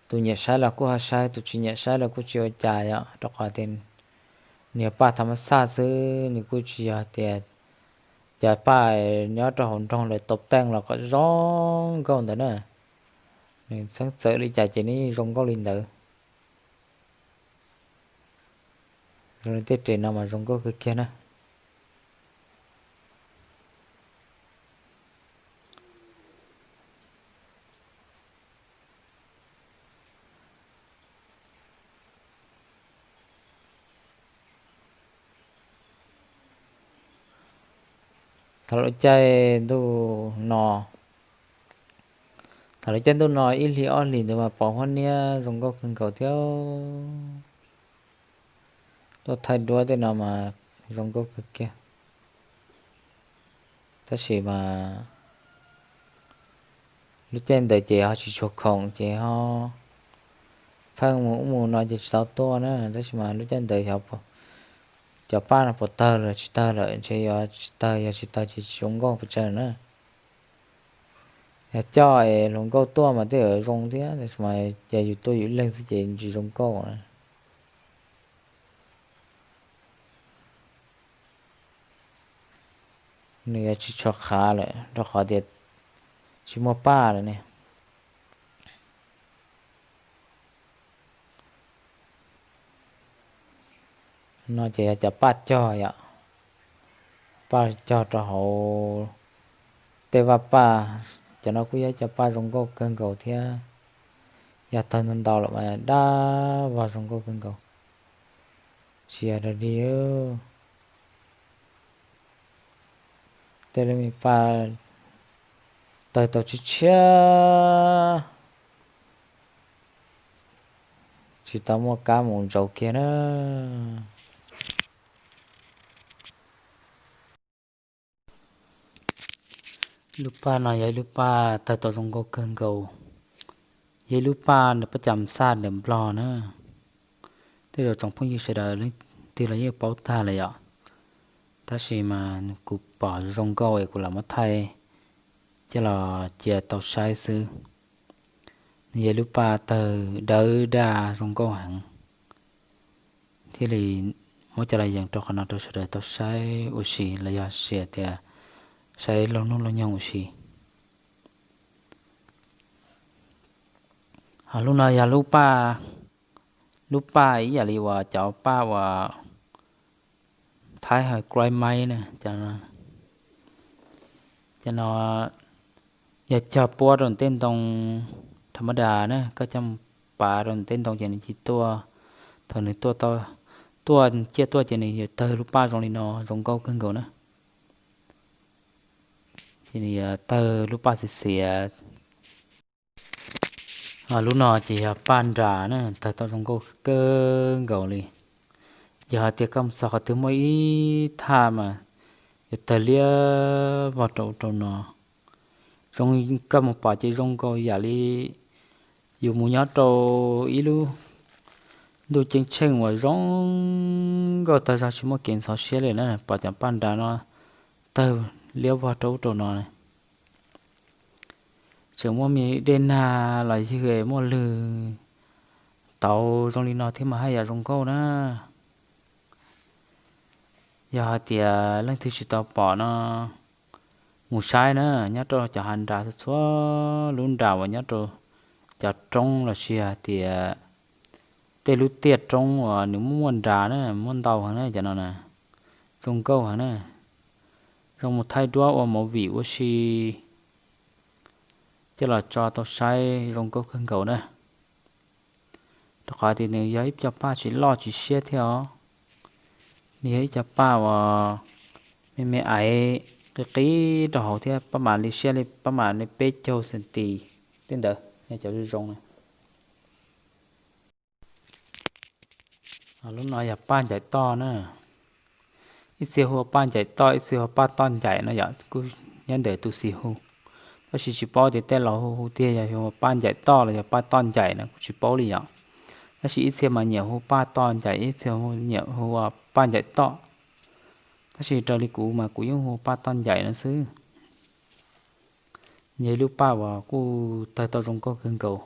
Tus nyiam saib los kuj ho saib, tus tsis nyiam saib los kuj tsis ua cas yom, rau qhov tias nws yog paj tham mas xaj xwb, nws kuj tsis yog tias cov paj nyob rau hauv nroog lawv tau teej los kom zoo nkauj ntawd na. Nws txheeb txawm li cas ces nws zoo nkauj li ntawd. Zoo li tej res no mas zoo nkauj kawg kiag na. Thaum lub caij ntuj no, thaum lub caij ntuj no ib hlis ob hlis ntawd mas pom huab niab zoo nkauj kawg nkaus thiab. Tuaj thaij duab tej no mas zoo nkauj kawg kiag. Tab sis mas lub caij ntawd ces ho tsis tshua khoom ces ho pheej mus ub mus no ces tsis tau tuaj na. Tab sis mas lub caij ntawd cov paj no puas tawg los tsis tawg lawm, ntshe yog tsis tawg, yog tsis tawg ces tsis zoo nkauj pes tsawg na. Yog coj es hluas nkauj tuaj mas tej zaum zoo thiab, tab sis mas yog yus tuaj yus ib leeg xwb ces tsis zoo nkauj na. Nws yuav tsis tshua qhav lawm rau qhov tias tsis muaj paj lawm ne. No ces yog cov paj cog yom, paj cog rau hauv tej vaj paj. Cov no kuj yog cov paj zoo nkauj kawg nkaus thiab. Yog tawg ntau ntau lawm mas dab vog zoo nkauj kawg nkaus. Tsis yog dog dig. Tej lub me paj tawg tau tshiab tshiab, tsis tau muaj kab mus ntsaus kiag na. Lub paj no yog ib lub paj tawg tau zoo nkauj kawg nkaus, yog ib lub paj nws paj cas xaj ntawm Nplog na. Tej zaum tsoom phooj ywg sawv daws leej twg los yeej paub tag lawm yom, tab sis mas kuv pom zoo nkauj es kuv lam muab thaij coj los cia tau saib xwb. Nws yog lub paj tawg dawb daj zoo nkauj heev, thiaj li muab coj los yees rau qhov no rau sawv daws tau saib ua si los yog hais tias saib laug hnub laug nyoog ua si. Ho lub no yog lub paj, lub paj ib yam li uas cov paj uas Thaib hais grind maib na. Cov no yog cog puab rau tej ntoo tham ma das na, koj coj pav rau tej ntoo ces nws cia tuaj. Thaum nws tuaj, tuaj ciaj tuaj ces nws yuav tawg lub paj zoo li no, zoo nkauj kawg nkaus na. Ces nws yuav tawg lub paj xiav xiav. Lub no ces yog paj nras na, tawg tau zoo nkauj kawg nkaus li. Yog hais tias koj mus txog qhov twg muaj ib thaj mas yuav tawg liab vog rau ub rau no. Zoo koj mus pom ces zoo nkaus yam li yus mus nyob rau ib lub ntuj ceeb tsheej uas zoo nkauj tag zog tsis muaj kev ntxhov siab li na, pom cov paj nras no tawg liab vog rau ub rau no. Tseem muaj me dej nag los ywg muaj lwg tauv zoo li no thiab mas haj yam zoo nkauj na. Yog hais tias leej twg tsis tau pom no, mus saib na, nyob rau cov hav nras txhua lub nras uas nyob rau cov roob los sis hais tias tej lub tiaj roob uas nws muaj muaj nras na, muaj ntau heev na cov no na, zoo nkauj heev na. Zoo mus thaij duab ua movie ua si coj los tso tau saib zoo nkauj kawg nkaus na. Rau qhov tias nws yog ib co paj tsis loj tsis siab thiab os. Nws yog ib co paj uas me me aiv qis qis rau hauv thiab, paj mam li siab li paj mam li peb caug centi tej ntawd, yog cov zoo zoo na. Lub no yog paj ncaim toj na. Ib txhia hu ua paj ncaim toj, ib txhia hu ua paj toj ncaim no yom, kuj nyob ntawm tus xis hu. Tab sis tsis paub tias tej laus hu hu tiag yog hu ua paj ncaim toj los yog paj toj ncaim no kuj tsis paub li yom. Tab sis ib txhia mas nyiam hu paj toj ncaim, ib txhia nyiam hu ua paj ncaim toj. Tab sis raws li kuv mas kuv yeej hu paj toj ncaim no xwb. Yog ib lub paj uas kuj tawg tau zoo nkauj kawg nkaus,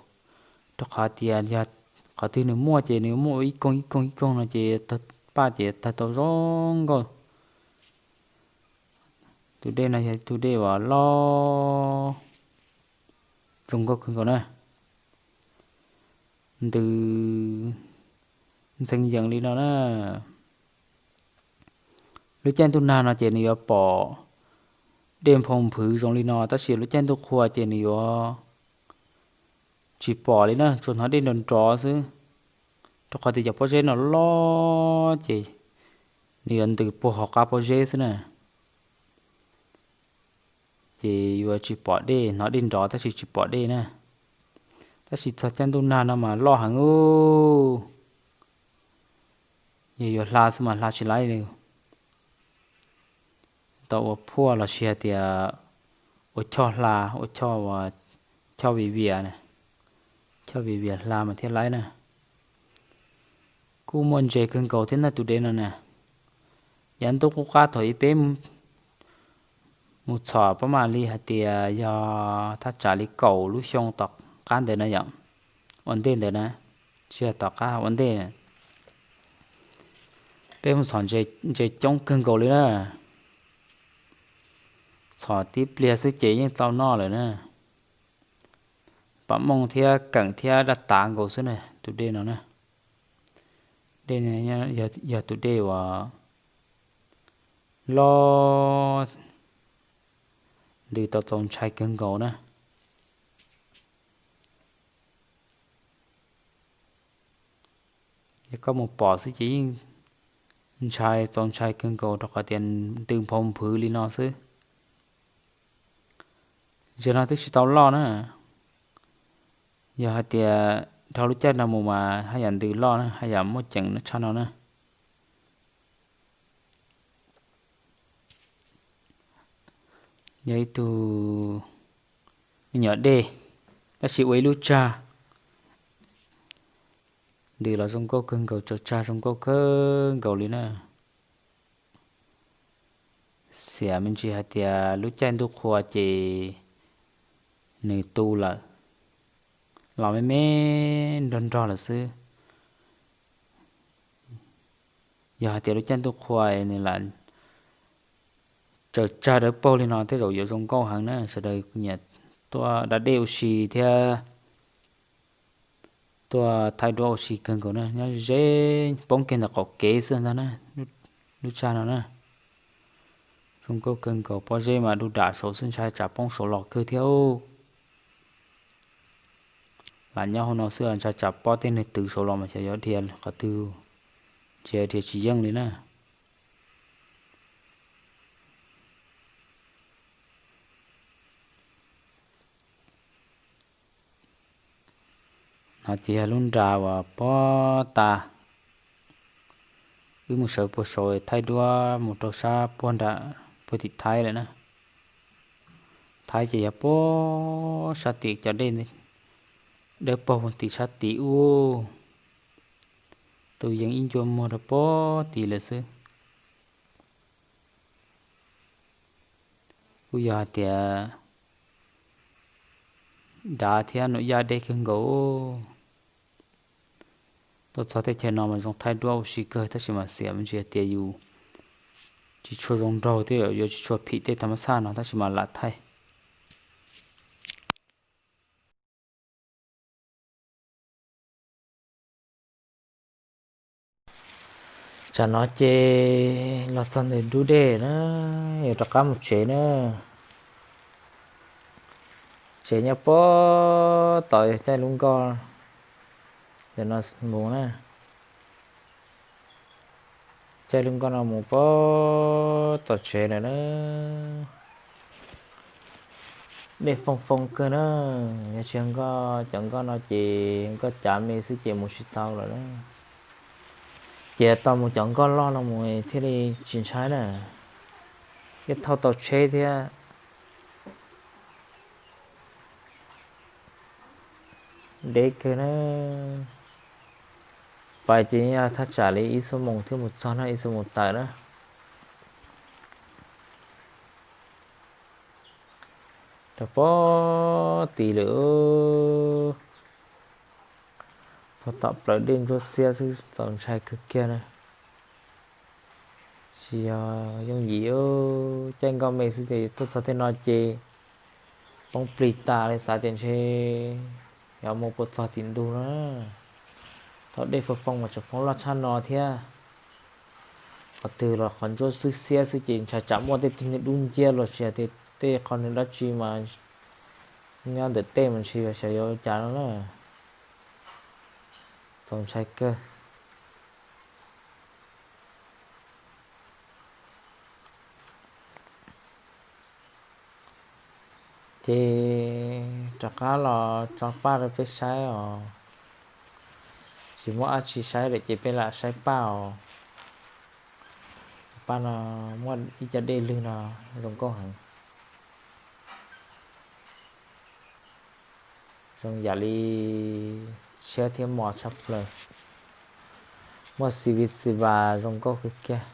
rau qhov tias yog qhov twg nws muaj ces nws muaj ib koog ib koog ib koog no ces tawg paj ces tawg tau zoo nkauj. Tus dej no yog tus dej uas loj zoo nkauj kawg nkaus na. Ntws ntxeev yees li no na. Lub caij ntuj nag no ces nws yuav pom dej nphau nphwv zoo li no, tab sis lub caij ntuj qhua ces nws yuav tsis pom li na, tsuas hnov dej nrov nrov xwb. Rau qhov tias cov pob zeb no loj ces nws yuav ntws puag hauv qab pob zeb xwb na. Ces yuav tsis pom dej, hnov dej nrov tab sis tsis pom dej na. Tab sis txog caij ntuj nag no mas loj heev ub. Yog yuav hla xwb mas hla tsis laib li. Tau ua phuaj los sis hais tias ua choj hla, ua choj, choj viv vias, choj viv vias hla mas thiaj laib na. Kuj muaj ntses kawg nkaus thiab ntag tus dev no na. Yav ntuj qub qab thaum ub peb mus txhom pab mam li hais tias yog thaj tsam li kaum lub xyoo tom qab ntawd na yom, ua ntej ntawd na, tsis yog tom qab, ua ntej na. Peb mus txhom ntses coob kawg nkaus li na. Txhom tib pliag xwb ces yeej tau noj lawm na. Pam mooj thiab keem thiab daj tav nkaus xwb na tus dej no na. Dej yog tus dej uas loj, ntws tau txaus ntshai kawg nkaus na. Yog koj mus pom xwb ces yeej ntshai, txaus ntshai kawg nkaus rau qhov tias ntws nphau nphwv li no xwb. Zaum no twb tsis tau loj na. Yog hais tias dhau lub caij no mus mas haj yam ntws loj na, haj yam muaj ceem tshaj no na. Yog ib tug me nyuam dej, tab sis ua ib lub tsag, ntws los zoo nkauj kawg nkaus, tsaws tsag zoo nkauj kawg nkaus li na. Xiam me ntsis hais tias lub caij ntuj qhua ces nws tu lawm, los me me nrog nrog lawm xwb. Yog hais tias lub caij ntuj qhua nws lam tsaws tsag dawb paug li no tej zaum yuav zoo nkauj heev na. Sawv daws nyiam tuaj da dej ua si thiab tuaj thaij duab ua si kawg nkaus na. Nyob ze poob kiag ntawm qaum kev xwb ntag na, lub tsag no na. Zoo nkauj kawg nkaus, pob zeb mas du dam saud xwb, ntshai tsam poob saud los kawg thiab. Lam nyob hauv no xwb ntshai tsam pob tej neeg twv saud los mas xyov yuav dhia qhov twg, ntshe dhia tsis yeej li na. No ces yog lub nra uas pob tas, wb mus sawv puag saud thaij duab mus rau sab puag nram puag tim Thaib lawm na. Thaib ces yog puag sab tim cov dej dawb paug tim sab tid ub, tus yees ib ncua muag rau puag tid lawm xwb. Kuj yog hais tias dav thiab nuj yaj deb kawg nkaus. Tuaj txog teb chaws no mas zoo thaij duab ua si kawg tab sis mas xiam me ntsis hais tias yus tsis tshua zoo nraug thiab yuav tsis tshua phim tej tha mas xaj no tab sis mas lam thaij. Tsam no ces los txog ntawm ntug dej na, yuav rov qab mus tsev na. Tsev nyob puag tom caij lub nkoj ntawm no mus na. Caij lub nkoj no mus puag tom tsev lawm na. Dej foo foo kawg na, yog tsis nkoj, cov nkoj no ces nkoj cav me xwb ces mus tsis tau lawm na. Ces tau mus cov nkoj loj no mus thiaj li tsis ntshai na, thiaj thauj tau tsheb thiab. Deb kawg na. Pais ces yog thaj tsam li ib xuab moos thiaj mus txog na, ib xuab moos tawm na. Rau puag tid lawm, puag tom plaws dej ntsuab xiab xwb txaus ntshai kawg kiag na. Tsis yog yooj yim, caij nkoj me xwb ces tuaj txog tej no ces poob plig tas li, xav tias ntshe yuav mus puas txog tim ntug no. Thaum dej foo foo mas tseem foob loj tshaj no thiab. Qhov twg los qhov ntsuab xwb xiab xwb ces ntshai tsam muaj tej tug niag dub nciab los sis tias tej qho niag dab tsi mas nyob ntawm tej mas ntshe xyov yuav ua cas no na. Txaus ntshai kawg. Ces rov qab los tso paj rau peb saib os. Tsis muaj dab tsi saib lawm ces peb lam saib paj os. Paj no muaj ib co dej lwg no zoo nkauj heev. Zoo yam li tshiab thiab mos tshaj plaws. Muaj xi vi xi vas zoo nkauj kawg kiag.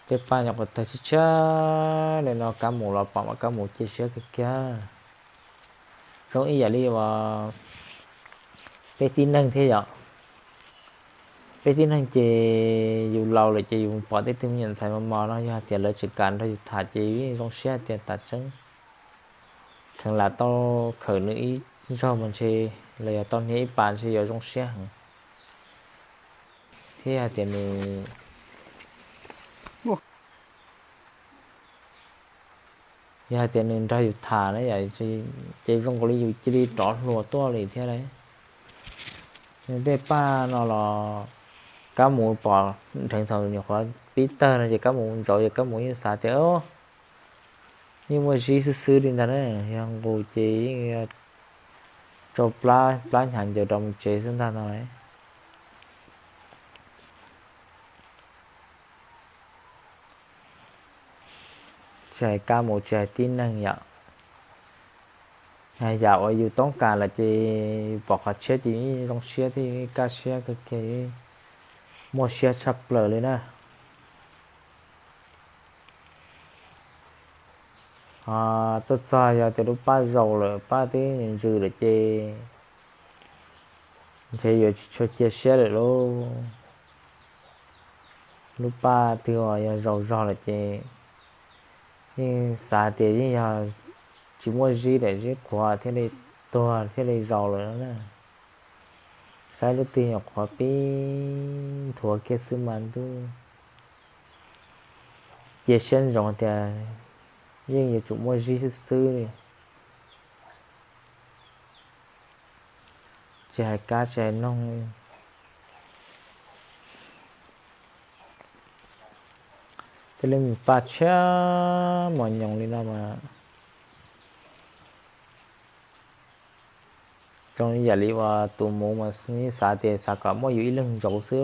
Tej paj nyuam qhuav tawg tshiab tshiab li no, kab mus los pom mas kab mus cia siab kawg kiag. Zoo ib yam li uas peb tib neeg thiab yom. Peb tib neeg ces yus laus lawm ces yus pom tej tug me nyuam ntxhais mos mos no, yog hais tias lawv tseem kam nrog yus tham ces yeej zoo siab tias tas tseeb. Kheev lam tau khawm nws ib zaug mas ntshe, los yog tau hnia ib pas ntshe yuav zoo siab heev. Thiab yog hais tias nws, yog hais tias nws nrog yus tham na yom, ces zoo nkaus li yus cia li rov hluas tuaj li thiab lauj. Nws tej paj no los kab mus pom dheev thaum nyuam qhuav pib tawg no ces kab mus ntsaud ces kab mus yeej xav tias yeej muaj zib xwb xwb li ntag na, yog nqus ces yeej tsau plab plab hnyav ncaws rau mus tsev xwb ntag no. Tsis hais kab mus tsis hais tib neeg yom, yam uas yus toob kas lawm ces yus pom qhov tshiab ces yeej zoo siab thiab yeej kaj siab kawg kiag, muaj siab tshaj plaws li na. Tuaj txog yog tias lub paj zaus lawm, paj twb ntsws lawm ces ntshe yuav tsis tshua cia siab lawm lauj. Lub paj twg uas yog zaus zog lawm ces yeej xav tias yeej yog tsis muaj zib lawm, zib qhuav thiaj li tuag thiaj li zaus lawm na. Saib lub twg nyuam qhuav pib nthuav kiag xwb mas ntuj, cia siab ntsoov tias yeej yuav tsum muaj zib xwb xwb li. Tsis hais kab tsis hais noog, tej lub me paj tshiab mos nyoos li no mas zoo li yam li uas tus mus mas yeej xav tias xav kom muaj yus ib leeg ntsaud xwb.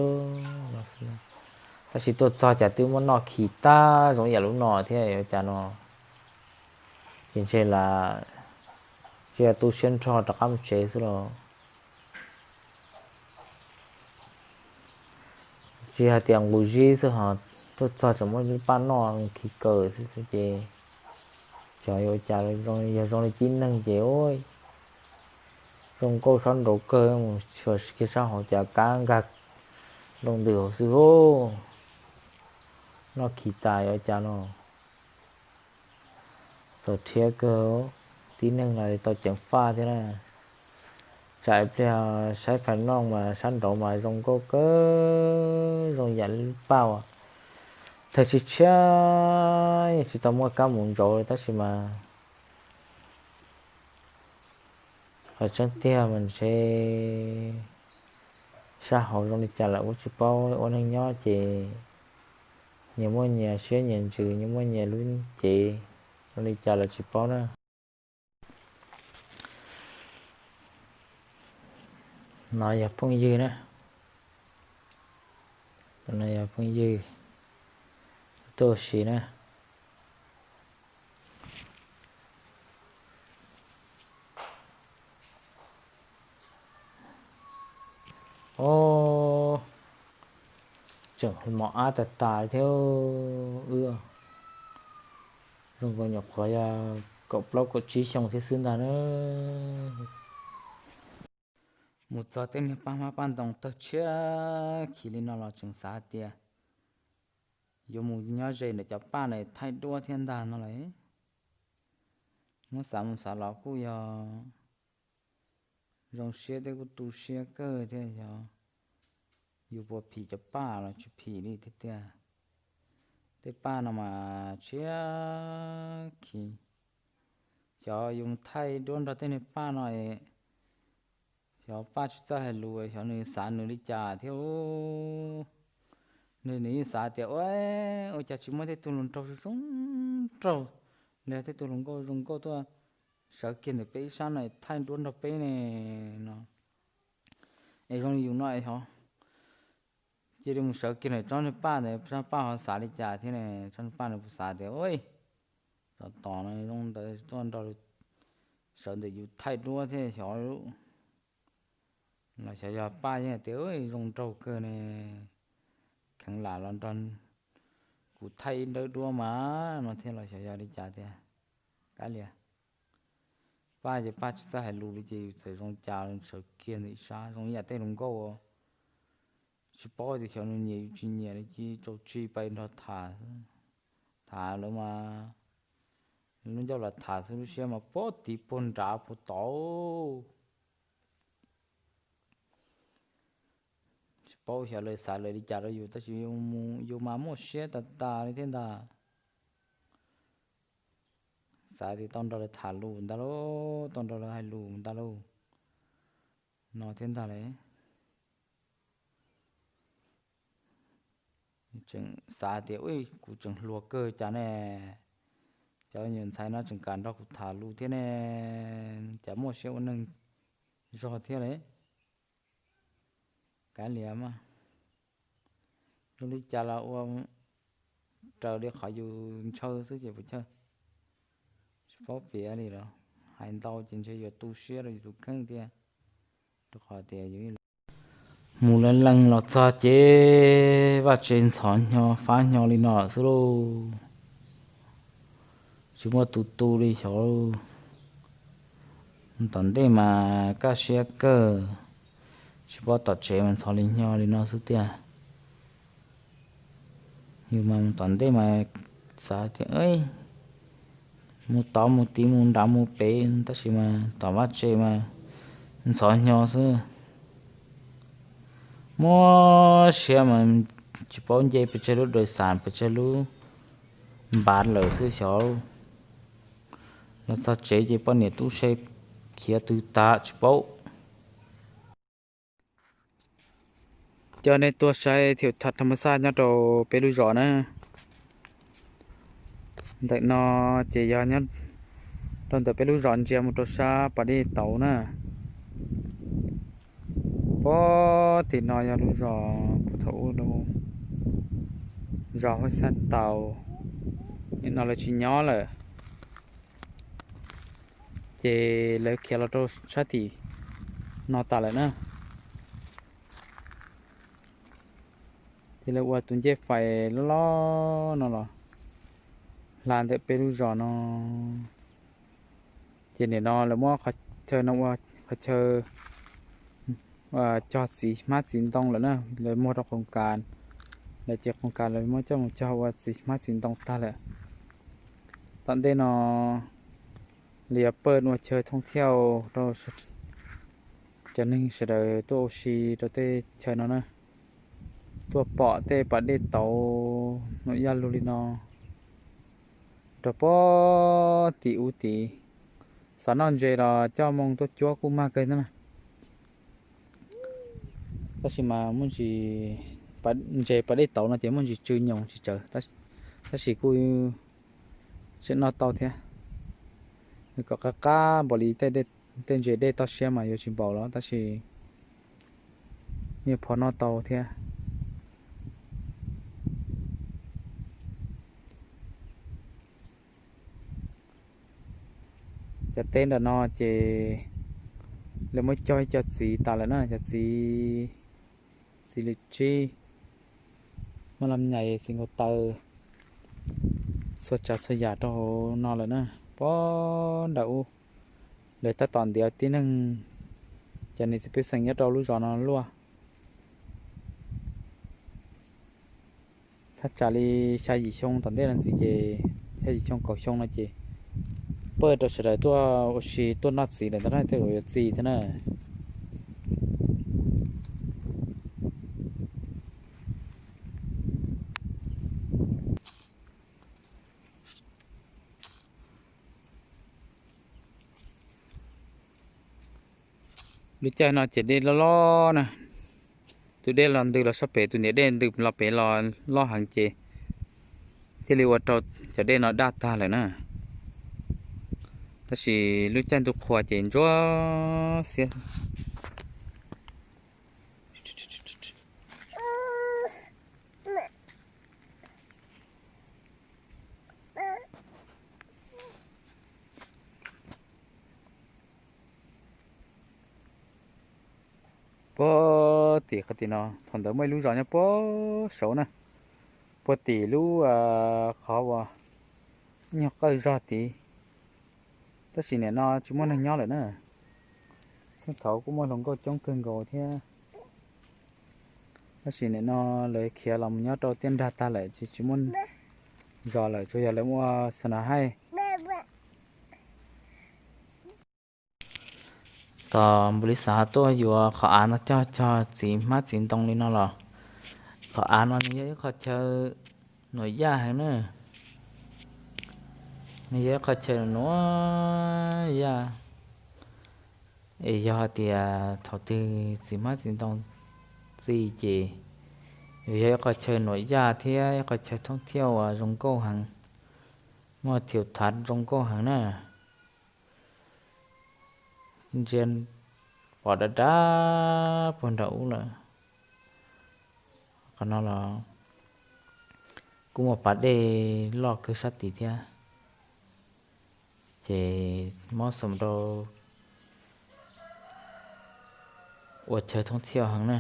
Tab sis tuaj txog cas twb muab noj khi tag zoo yam lub no thiab yuav cas no. Ces ntshe lam cia tu siab nrho rov qab mus tsev xwb los. Tsis hais tias nqus zib xwb ho, tuaj txog tseem muab lub paj noj khi kaw xwb xwb ces xyov yuav ua cas, yog zoo li tib neeg ces ua Zoo nkauj sab nraud kawg, mus xyuas kiag sab hauv cas kab nkag nroo ntws hauv xwb hub. Noj khi tas yuav cas no. Txaus rhiab kawg, tib neeg no tau ceev faj thiab na. Tsam ib pliag saib pha noj mas sab nraud mas zoo nkauj kawg, zoo yam li paj uas thaum tshiab tshiab yeej tsis tau muaj kab mus ntsaum li tab sis mas qhov tseeb tiag mas ntshe sab hauv zoo li cas lawm kuj tsis paub, ua neeg nyob ces nyias muaj nyias siab nyias ntsws, nyias muaj nyias lub cev, zoo li cas los tsis paub na. No yog phooj ywg na, no yog phooj ywg tuaj ua si na. Ob, tseem mos ab tas tas thiab wb. Zoo nkaus nyuam qhuav yog kaum plaub kaum tsib xyoo thiab xwb ntag na. Mus txog tej niag paj hmab paj ntoo tawg tshiab khiv li no los tseem xav hais tias yuav mus nyob ze ntawm cov paj na thaij duab thiab ntag no lawm. Muab xav mus xav los kuj yog zoo siab thiab kuj tu siab kawg thiab, yog yus puas phim cov paj los tsis phim li thiab tiag. Tej paj no mas tshiab khiv. Xyov yus mus thaij duab nrog tej niag paj no, xyov paj tsis txawj hais lus, xyov nws xav nws li cas thiab. Nws yeej xav tias ua, ua cas tsis muaj tej tug hluas nraug zoo zoo nraug, los yog tej tug hluas nkauj zoo nkauj tuaj sawv kiag ntawm peb ib sab no thaij duab nrog peb ne no. Es zoo li yus no xyov cia li mus sawv kiag ntawm tsob niag paj ntawd, tsob paj ho xav li cas thiab ne? Tsob niag paj nws puas xav tias ua, tsov tom no zoo ntawd tuaj nrog sawv ntawm yus thaij duab thiab xyov. Los xyov yog paj yeej tias zoo nraug kawg ne, kheev lam los nrog kuv thaij ib nrawb duab mas no thiab los xyov yog li cas tias. Kav liam, paj ces paj tsis txawj hais lus li ces yus txawm zoo cas sawv kiag ntawm ib sab zoo ib yam tej hluas nkauj tsis paub tias xyov nws nyiam yus tsis nyiam li ces tsuas tsis pais nrog tham xwb. Tham lawv mas lub ncauj los tham xwb, lub siab mas puag tid puag nrad puag tod. Tsis paub xyov lawv xav lawv li cas rau yus tab sis yus mas muaj siab tas tas li thiab ntag. Xav tias tau nrog lawv tham lus ntag lauj, tau nrog lawv hais lus ntag lauj no thiab ntag lauj. Tseem xav tias ua kuv tseem hluas kawg cas ne, cov nyuam ntxhais no tseem kam nrog kuv tham lus thiab ne, cas muaj siab ua neeg zog thiab lauj. Kav liam mas, zoo li cas los ua raws li qhov yus ntshaw xwb ces puas chawj. Tsis paub piav li los hais ntau ces ntshe yuav tu siab rau yus tus kheej thiab, rau qhov tias yus mus leej leej los txog ces vaj tse ntxhov hnyo fab hnyo li no xwb lauj. Tsis muaj tus tu li xyov. Tom ntej mas kaj siab kawg, tsis paub tom tsev mas ntxhov li hnyo li no xwb tiag. Yus mas tom ntej mas xav tias mus tod mus tid mus nrad mus pem tab sis mas tom vaj tse mas ntxhov hnyo xwb. Muab siab mas tsis paub nce pes tsawg lub dais xas pes tsawg lub npav lawm xwb xyov. Los txog tsev ces poj niam tub se khiav twg tas tsis paub. Coj nej tuaj saib thiam thas thas mas xaj nyob rau peb lub zos na. Ntawm no ces yog nyob rau ntawm peb lub zos ntsia mus rau sab pas dej tauv na. Pog tim no yog lub zos puag thaum ub, zos Huab Xab Taus, nim no lawv tsis nyob lawm, ces lawv khiav los rau sab tim no tas lawm na. Ces lawv ua tus ncej fais loj loj no los hla ntawm peb lub zos no. Ces nim no lawv muab qhov chaw no ua qhov chaw cog txiv hmab txiv ntoo lawm na, lawv muag rau qoos kas lawm ces qoos kas lawv muab coj mus cog ua txiv hmab txiv ntoo tag lawm. Tom ntej no lawv yuav pawj ua chaw thoob thiauj rau cov neeg sawv daws tuaj ua si rau tej chaw no na, tuaj pom tej pas dej tauv nuam yaj lug li no rau puag tim ub tid. Xav noj ntses los coj moo tuaj cuab kuj mag kawg na. Tab sis mas muaj ntsis, ntses pas dej tauv no ces muaj ntsis tsw nyoos tsis tsawg, tab sis kuj tseem noj tau thiab. Nws kom qab qab npaum li tej ntses dej toj siab mas yuav tsis npaum los tab sis yeej pom noj tau thiab. Cov teb ntawm no ces lawv muab cog ib co txiv tas lawm na, cov txiv, txiv lwm tsib, muaj laj nyais, txiv nkaus taw, txhua tsav txhua yam rau hauv no lawm na. Puag nram ub lawv tab tom ntiav tib neeg, cov niam txiv pej xeem nyob rau lub zos no luaj. Thaj tsam li xya yim xyoo tom ntej no ntxiv ces, xya yim xyoo kaum xyoo no ces pawj rau sawv daws tuaj ua si tuaj noj txiv lawm ntag na, tej zaum yuav txi thiab na. Lub caij no ces dej loj loj na, tus dej los ntws los sab pem, tus niam dej ntws los pem los loj heev ces thiaj li ua rau cov dej no daj tag lawm na. Tab sis lub caij ntuj qhua ces ntsuab xiab. Puag tim qhov tim no, thaum ntawd muaj ib lub zos nyob puag saud na, puag tim lub qhov uas nyuag qawj zog tid. Tab sis nim no tsis muaj neeg nyob lawm na. Thaum ub kuj muaj hluas nkauj coob kawg nkaus thiab, tab sis nim no lawv khiav los mus nyob rau tiaj nrag tag lawm ces tsis muaj zos lawm, tsuas yog lawv ua xa nas haij. Tos npaum li xav tuaj yuav qhov av no cog cog txiv hmab txiv ntoo li no los qhov av no nws yog ib qhov chaw nuam yaj heev na. Nws yog ib qhov chaw nuam yaj. Es yog hais tias thaum twg txiv hmab txiv ntoo txi ces yuav yog ib qhov chaw nuam yaj thiab ib qhov chaw thoob thiauj uas zoo nkauj heev, muaj thiu thav zoo nkauj heev na. Ntsia pom dav dav puag nram ub lawm. Qhov no los kuj muaj pas dej loj kawg sab tid thiab, ces mob xoom rau ua chaw thoob thiauj heev na.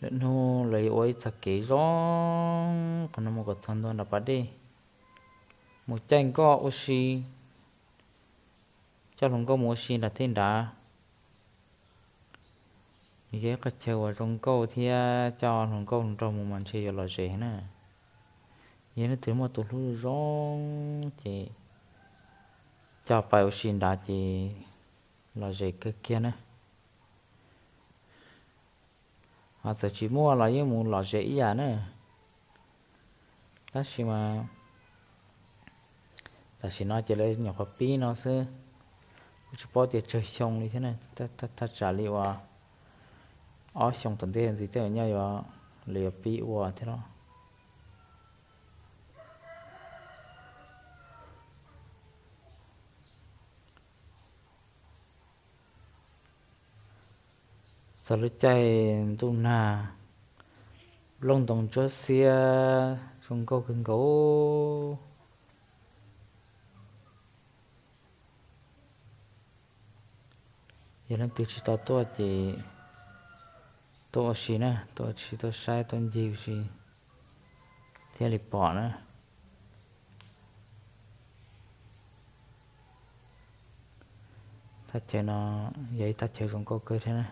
Lwm hnub lawv yuav ua ib txoj kev zoo, qhov no mus kom txog ntua nram pas dej, mus caij nkoj ua si, coj hluas nkauj mus ua si nram tej nrad. Nws yog ib qhov chaw uas zoo nkauj thiab coj hluas nkauj hluas nraug mus mas ntshe yuav lom zem na. Yog leej twg muaj tus hlub zoo ces coj pais ua si nrad ces lom zem kawg kiag na. Ho txawm tsis muaj los yeej mus lom zem ib yam na. Tab sis mas tam sim no ces lawv nyuam qhuav pib no xwb, kuj tsis paub tias tsawg xyoo li thiab na. Thaj tsam li uas ob xyoo tom ntej ntxiv tej zaum nyaj yuav, lawv yuav pib ua thiab los. Txog lub caij ntuj nag, nplooj ntoo ntsuab xiab zoo nkauj kawg nkaus. Yog leej twg tsis tau tuaj ces tuaj ua si na, tuaj ua si tuaj saib tuaj ncig ua si thiaj li pom na. Thaj chaw no yog ib thaj chaw zoo nkauj kawg thiab na.